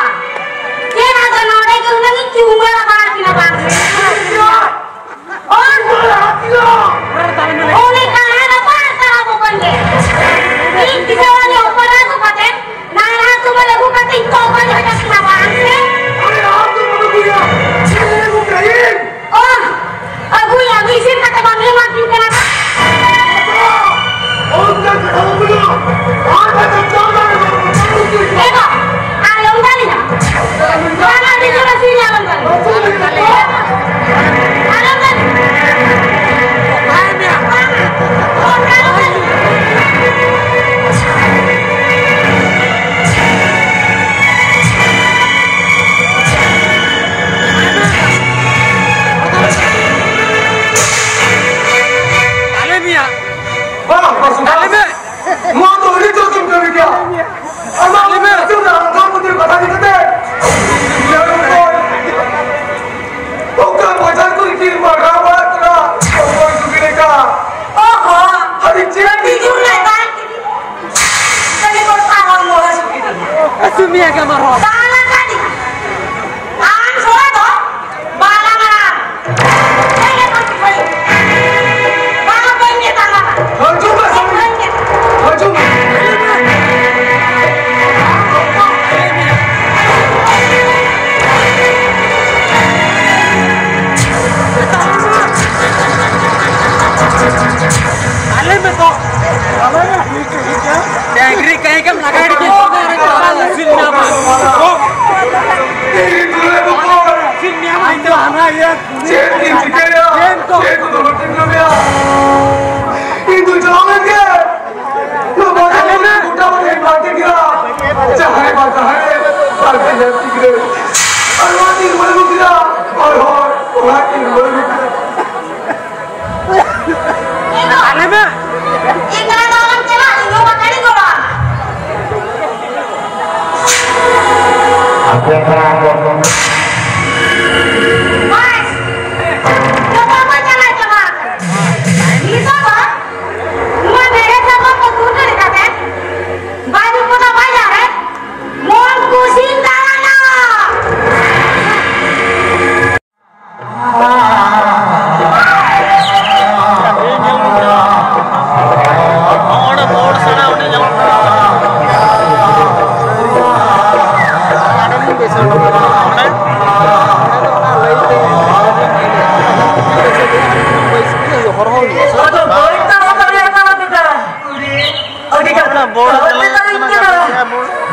ᱪᱮᱫ ᱟᱫᱚ ᱱᱚᱰᱮ ᱜᱮ ᱩᱱᱟᱹᱜ ᱤᱧ ᱪᱩᱢᱵᱟᱲᱟ ᱵᱟᱲᱟ ᱠᱤᱱᱟ ᱵᱟᱝ? ᱚᱱ ᱩᱱᱤ ᱛᱟᱦᱮᱸ ᱨᱟᱯᱟᱜ ᱛᱟᱦᱮᱸ ᱵᱚᱠᱚᱧ ᱜᱮ᱾ ᱤᱧ ᱠᱤᱥᱟᱹᱬ ᱚᱯᱚᱨᱟᱫᱷ ᱠᱟᱛᱮ ᱠᱚ ᱚᱠᱚᱭ ᱫᱚ ᱦᱚᱭᱛᱳ ᱥᱮ ᱵᱟᱵᱟ ᱟᱢ ᱥᱮ? ᱟᱨᱮ, ᱟᱢ ᱫᱚ ᱵᱟᱢ ᱟᱹᱜᱩᱭᱟ᱾ ᱪᱮᱫ ᱮᱢ ᱟᱹᱜᱩ ᱠᱟᱜ ᱤᱧ? ᱚ, ᱟᱹᱜᱩᱭᱟᱢ, ᱤᱥᱤᱱ ᱠᱟᱛᱮ ᱵᱟᱢ ᱮᱢᱟ ᱫᱤᱧ ᱠᱟᱱᱟ᱾ ᱚᱱᱠᱟ ᱠᱟᱛᱷᱟ ᱵᱟᱢ ᱢᱮᱱᱟ᱾ ᱟᱢ ᱫᱚ ᱡᱚᱢ ᱫᱟᱲᱮᱭᱟᱜᱼᱟ᱾ ᱮ ᱵᱟ, ᱟᱞᱚᱢ ᱫᱟᱞᱤᱧᱟ᱾ ᱵᱟᱝᱟ, ᱟᱹᱰᱤ ᱡᱳᱨ ᱦᱟᱹᱥᱩᱭᱮᱫ ᱞᱤᱧᱟ, ᱟᱞᱚᱢ ᱫᱟᱞᱤᱧᱟ᱾ ᱟᱞᱚᱢ ᱫᱟᱞᱤᱧᱟ᱾ ᱟᱞᱮ ᱢᱮᱭᱟ᱾ ᱵᱟᱝ, ᱵᱟᱝ, ᱟᱞᱮ ᱢᱮ᱾ ᱱᱚᱣᱟ ᱫᱚ ᱟᱹᱰᱤ ᱡᱳᱨ ᱜᱮᱢ ᱠᱟᱹᱢᱤ ᱠᱮᱫᱟ᱾ ᱟᱢᱟᱜ ᱟᱹᱰᱤ ᱵᱮᱥ᱾ ᱟᱹᱛᱩ ᱨᱮ ᱟᱢ ᱫᱚ ᱢᱩᱫᱤ ᱠᱟᱛᱷᱟ ᱤᱫᱤ ᱠᱟᱛᱮ᱾ ᱚᱠᱟ ᱵᱟᱡᱟᱨ ᱠᱚᱨᱮ ᱠᱤᱱ ᱵᱟᱲᱦᱟᱣ ᱵᱟᱲᱟᱜ ᱠᱟᱱᱟ, ᱚᱠᱚᱭ ᱠᱚ ᱵᱮᱨᱮᱫ ᱠᱟᱜᱼᱟ? ᱚᱦᱚ᱾ ᱟᱹᱰᱤ ᱪᱮᱦᱨᱟ᱾ ᱟᱹᱰᱤ ᱡᱳᱨ ᱞᱮ ᱫᱟᱜ ᱠᱮᱫᱟ᱾ ᱠᱷᱟᱹᱞᱤ ᱵᱚᱨᱥᱟ ᱦᱚᱲᱢᱚ ᱦᱟᱹᱥᱩ ᱠᱮᱫᱤᱧᱟ᱾ ᱦᱟᱹᱥᱩ ᱢᱮᱭᱟ ᱜᱮ ᱟᱢᱟᱜ ᱦᱚᱲ᱾ ᱫᱟᱜ ᱞᱟᱜᱟᱫᱤᱧᱟ᱾ ᱟᱢ ᱪᱷᱚᱲᱟ ᱫᱚ ᱵᱟᱞᱟ ᱢᱟᱨᱟᱝ᱾ ᱦᱮᱡ ᱞᱮᱠᱷᱟᱱ ᱠᱚ ᱠᱷᱟᱹᱞᱤ᱾ ᱵᱟᱝ ᱵᱟᱹᱧ ᱢᱮᱛᱟᱢᱟ᱾ ᱦᱤᱡᱩᱜ ᱢᱮ, ᱥᱟᱢᱱᱮ᱾ ᱵᱟᱹᱧ ᱢᱮᱛᱟᱢᱟ᱾ ᱦᱤᱡᱩᱜ ᱢᱮ᱾ ᱟᱞᱮ ᱢᱮ ᱛᱚ᱾ ᱰᱟᱝᱨᱤ ᱠᱟᱹᱦᱤ ᱠᱟᱢ ᱞᱟᱜᱟ ᱠᱮᱫ ᱠᱚᱣᱟ, ᱟᱨ ᱪᱟᱞᱟᱣ ᱥᱤᱞ ᱧᱟᱢᱟ᱾ ᱥᱤᱞ ᱧᱟᱢᱟ᱾ ᱤᱧ ᱫᱚ ᱦᱟᱱᱟ ᱤᱭᱟᱹ ᱪᱮᱫ ᱤᱧ ᱪᱤᱠᱟᱹᱭᱟ? ᱪᱮᱫ ᱠᱚ? ᱪᱮᱫ ᱠᱚ ᱫᱚ ᱵᱟᱹᱧ ᱠᱟᱹᱢᱤᱭᱟ? ᱤᱧ ᱫᱚ ᱪᱟᱞᱟᱣ ᱞᱮᱱ ᱜᱮ᱾ ᱱᱚᱣᱟ ᱵᱟᱡᱟᱨ ᱨᱮ ᱜᱚᱴᱟ ᱵᱟᱡᱟᱨ ᱤᱧ ᱯᱟᱱᱛᱮ ᱠᱮᱫᱟ᱾ ᱡᱟᱦᱟᱸᱭ ᱵᱟ ᱡᱟᱦᱟᱸᱭ ᱟᱨ ᱵᱟᱹᱧ ᱧᱟᱢ ᱠᱮᱫᱟ᱾ ᱟᱨ ᱱᱚᱣᱟ ᱛᱤᱧ ᱢᱟᱹᱱᱩ ᱠᱮᱫᱟ᱾ ᱦᱳᱭ, ᱦᱳᱭ, ᱚᱱᱟ ᱛᱤᱧ ᱢᱟᱹᱱᱩ ᱠᱮᱫᱟ᱾ ᱟᱞᱮ ᱢᱟ᱾ ᱮᱠᱞᱟ ᱫᱚ ᱟᱞᱚᱢ ᱪᱟᱞᱟᱜ, ᱤᱧ ᱦᱚᱸ ᱵᱟᱠᱷᱟᱱᱤᱧ ᱜᱚᱲᱚ ᱟᱢᱟ᱾ ᱟᱯᱮ ᱯᱟᱲᱟ ᱠᱚ᱾ ᱵᱟᱥ, ᱡᱚᱛᱚ ᱠᱚ ᱪᱟᱞᱟᱣ ᱪᱟᱵᱟ ᱟᱠᱟᱱᱟ᱾ ᱱᱤᱛᱚᱜ ᱫᱚ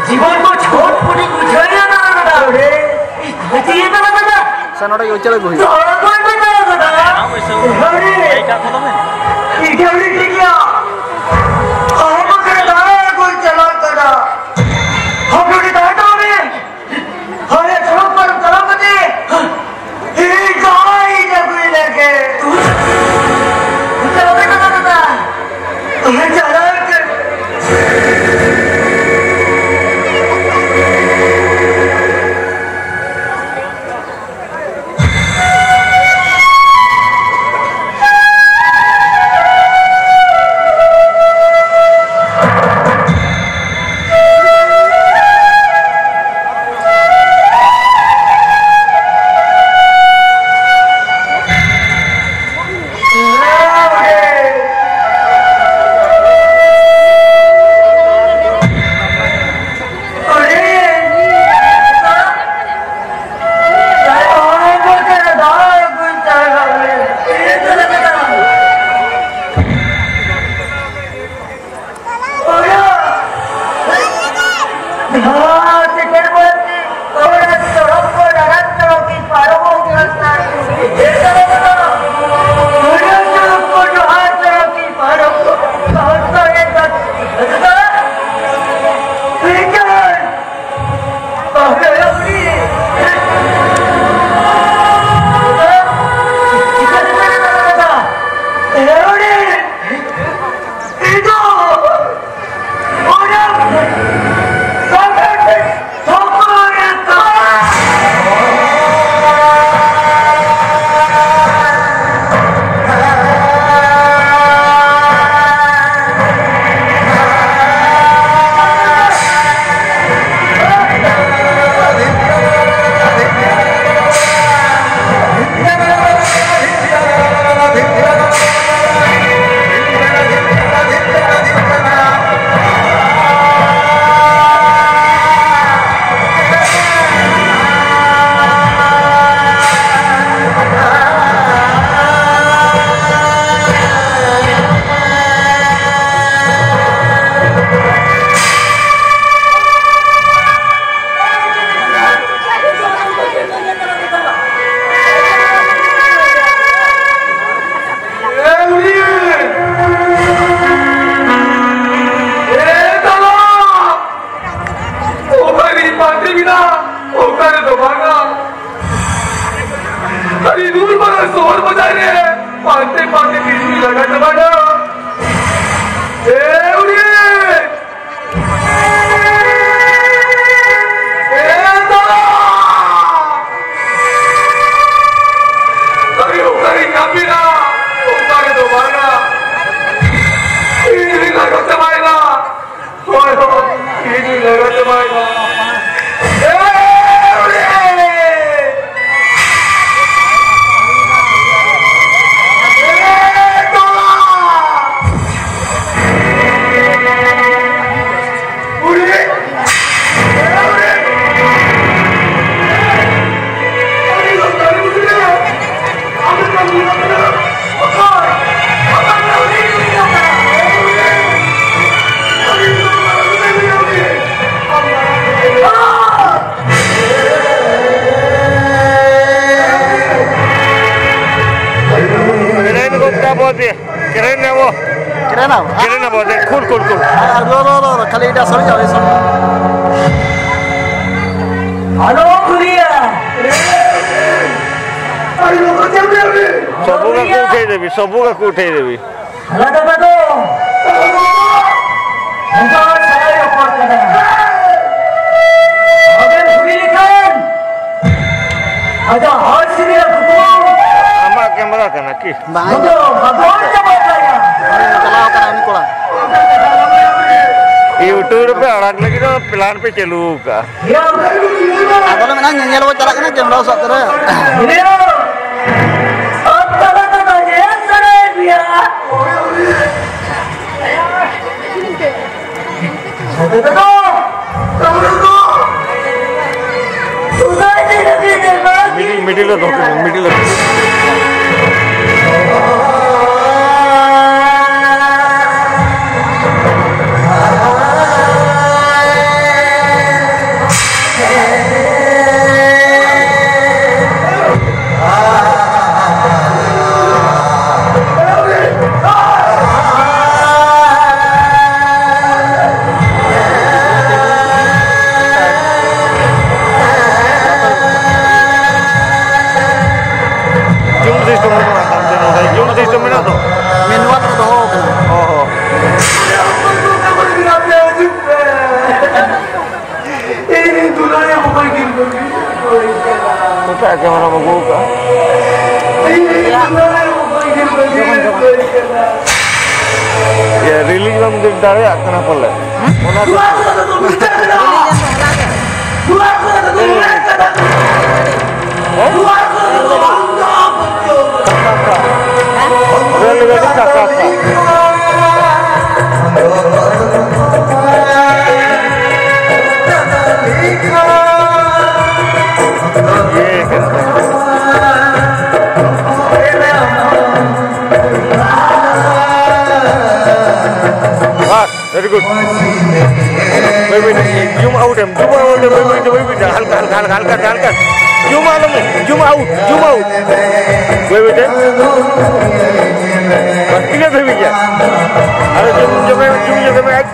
ᱡᱤᱵᱚᱱ ᱠᱚ ᱪᱷᱚᱴ ᱯᱩᱴᱤ ᱵᱩᱡᱷᱟᱹᱣ ᱧᱟᱢ ᱟᱠᱟᱫᱟ᱾ ᱟᱨᱮ, ᱤᱧ ᱠᱷᱚᱡᱤᱭᱮ ᱠᱟᱱᱟ ᱫᱟᱫᱟ᱾ ᱥᱮ ᱱᱚᱰᱮ ᱜᱮ ᱩᱪᱟᱹᱲ ᱟᱹᱜᱩ ᱦᱩᱭᱩᱜᱼᱟ᱾ ᱫᱚᱦᱚ ᱠᱚ ᱢᱮᱛᱟ ᱠᱟᱫᱟ᱾ ᱟᱹᱣᱲᱤ᱾ ᱤᱧ ᱟᱹᱣᱲᱤ ᱴᱷᱤᱠ ᱜᱮᱭᱟ᱾ ᱟᱦᱚᱵ ᱠᱟᱱᱟ, ᱫᱟᱫᱟ ᱠᱚ ᱪᱟᱞᱟᱜ ᱠᱟᱱᱟ᱾ ᱦᱚᱯᱚᱱ ᱫᱟᱫᱟ ᱠᱚ ᱢᱮ᱾ ᱦᱚᱲᱮ ᱥᱚᱲᱚᱠ ᱯᱟᱨᱚᱢ ᱪᱟᱞᱟᱣ ᱠᱟᱛᱮ ᱤᱧ ᱡᱟᱶᱟᱭ ᱤᱧ ᱟᱹᱜᱩᱭ ᱞᱟᱹᱜᱤᱫ᱾ ᱪᱟᱞᱟᱣ ᱠᱟᱱᱟ ᱫᱟᱫᱟ᱾ ᱦᱮᱸ, ᱪᱟᱞᱟᱣ ᱠᱟᱱᱟ᱾ ᱠᱮᱱᱮᱞ ᱵᱟᱵᱟ, ᱫᱮ, ᱠᱷᱩᱞ, ᱠᱷᱩᱞ, ᱠᱷᱩᱞ᱾ ᱟᱨ ᱨᱚ, ᱨᱚ, ᱨᱚ, ᱨᱚ, ᱠᱷᱟᱹᱞᱤ ᱮᱴᱟᱜ ᱥᱚᱨ ᱡᱟᱣ, ᱮ ᱥᱚᱨ᱾ ᱟᱞᱚ ᱠᱩᱞᱤᱭᱟ᱾ ᱥᱚᱵᱩ ᱜᱟ ᱠᱚ ᱩᱴᱷᱟᱹᱭ ᱫᱮᱵᱤ, ᱥᱚᱵᱩ ᱜᱟ ᱠᱚ ᱩᱴᱷᱟᱹᱭ ᱫᱮᱵᱤ᱾ ᱞᱟᱫᱟ ᱵᱟᱫᱚ᱾ ᱚᱱᱠᱟ ᱥᱟᱭ ᱨᱚᱯᱚᱲ ᱠᱟᱱᱟ᱾ ᱟᱵᱮᱱ ᱠᱩᱞᱤ ᱞᱮᱠᱷᱟᱱ ᱟᱡᱟᱜ ᱦᱚᱲ ᱥᱤᱵᱤᱞ ᱠᱩᱠᱢᱩ᱾ ᱟᱢᱟᱜ ᱠᱮᱢᱮᱨᱟ ᱠᱟᱱᱟ ᱠᱤ? ᱵᱟᱝ᱾ ᱵᱟᱫᱚ, ᱵᱟᱫᱚ ᱪᱟᱵᱟ ᱠᱟᱭᱟ᱾ ᱪᱟᱞᱟᱣ ᱠᱟᱱᱟ ᱩᱱᱤ ᱠᱚᱲᱟ᱾ YouTube ᱨᱮᱯᱮ ᱟᱲᱟᱜ ᱞᱟᱹᱜᱤᱫ ᱫᱚ ᱯᱞᱟᱱ ᱯᱮ ᱪᱟᱹᱞᱩ ᱟᱠᱟᱫᱼᱟ᱾ ᱟᱫᱚ ᱞᱮ ᱢᱮᱱᱟ ᱧᱮᱧᱮᱞ ᱵᱚ ᱪᱟᱞᱟᱜ ᱠᱟᱱᱟ, ᱠᱮᱢᱨᱟ ᱥᱟᱵ ᱠᱟᱛᱮ᱾ ᱢᱤᱰᱤᱞ, ᱢᱤᱰᱤᱞ ᱨᱮ ᱫᱚᱦᱚ ᱠᱟᱜ ᱢᱮ, ᱢᱤᱰᱤᱞ ᱨᱮ᱾ Zoom system ᱢᱮᱱᱟᱜᱼᱟ ᱛᱟᱢ ᱛᱮ ᱱᱚᱰᱮ? Zoom system ᱢᱮᱱᱟᱜ ᱫᱚ? Manual ᱨᱮ ᱫᱚᱦᱚ ᱟᱠᱟᱱᱟ᱾ ᱚ ᱦᱚᱸ᱾ ᱚᱠᱟ ᱠᱮᱢᱮᱨᱟᱢ ᱟᱹᱜᱩ ᱟᱠᱟᱫᱼᱟ? ᱤᱭᱟᱹ, ᱨᱤᱞᱤᱡ ᱵᱟᱢ ᱫᱟᱲᱮᱭᱟᱜ ᱠᱟᱱᱟ ᱯᱟᱞᱮ? ᱚᱱᱟ ᱫᱚ ᱦᱮᱸ? ᱨᱮᱞ ᱜᱟᱹᱰᱤ ᱪᱟᱠᱟ ᱠᱷᱟᱱ᱾ Very good. ᱡᱩᱢ ᱟᱣᱩᱴ ᱮᱢ, ᱡᱩᱢ ᱟᱣᱩᱴ ᱮᱢ, ᱵᱟᱹᱭ ᱵᱟᱹᱭ ᱛᱮ, ᱵᱟᱹᱭ ᱵᱟᱹᱭ ᱛᱮ, ᱦᱟᱞᱠᱟ, ᱦᱟᱞᱠᱟ, ᱦᱟᱞᱠᱟ, ᱦᱟᱞᱠᱟ, ᱦᱟᱞᱠᱟ᱾ ᱡᱩᱢ ᱟᱞᱚᱢ, ᱡᱩᱢ ᱟᱣᱩᱴ, ᱡᱩᱢ ᱟᱣᱩᱴ᱾ ᱵᱟᱹᱭ ᱵᱟᱹᱭ ᱛᱮ᱾ ᱵᱟᱥ, ᱤᱱᱟᱹ ᱫᱷᱟᱹᱵᱤᱡ ᱜᱮ᱾ ᱟᱨᱚ ᱡᱩᱢ ᱡᱚᱢᱮ, ᱡᱩᱢ ᱡᱚᱢᱮ ᱟᱡ᱾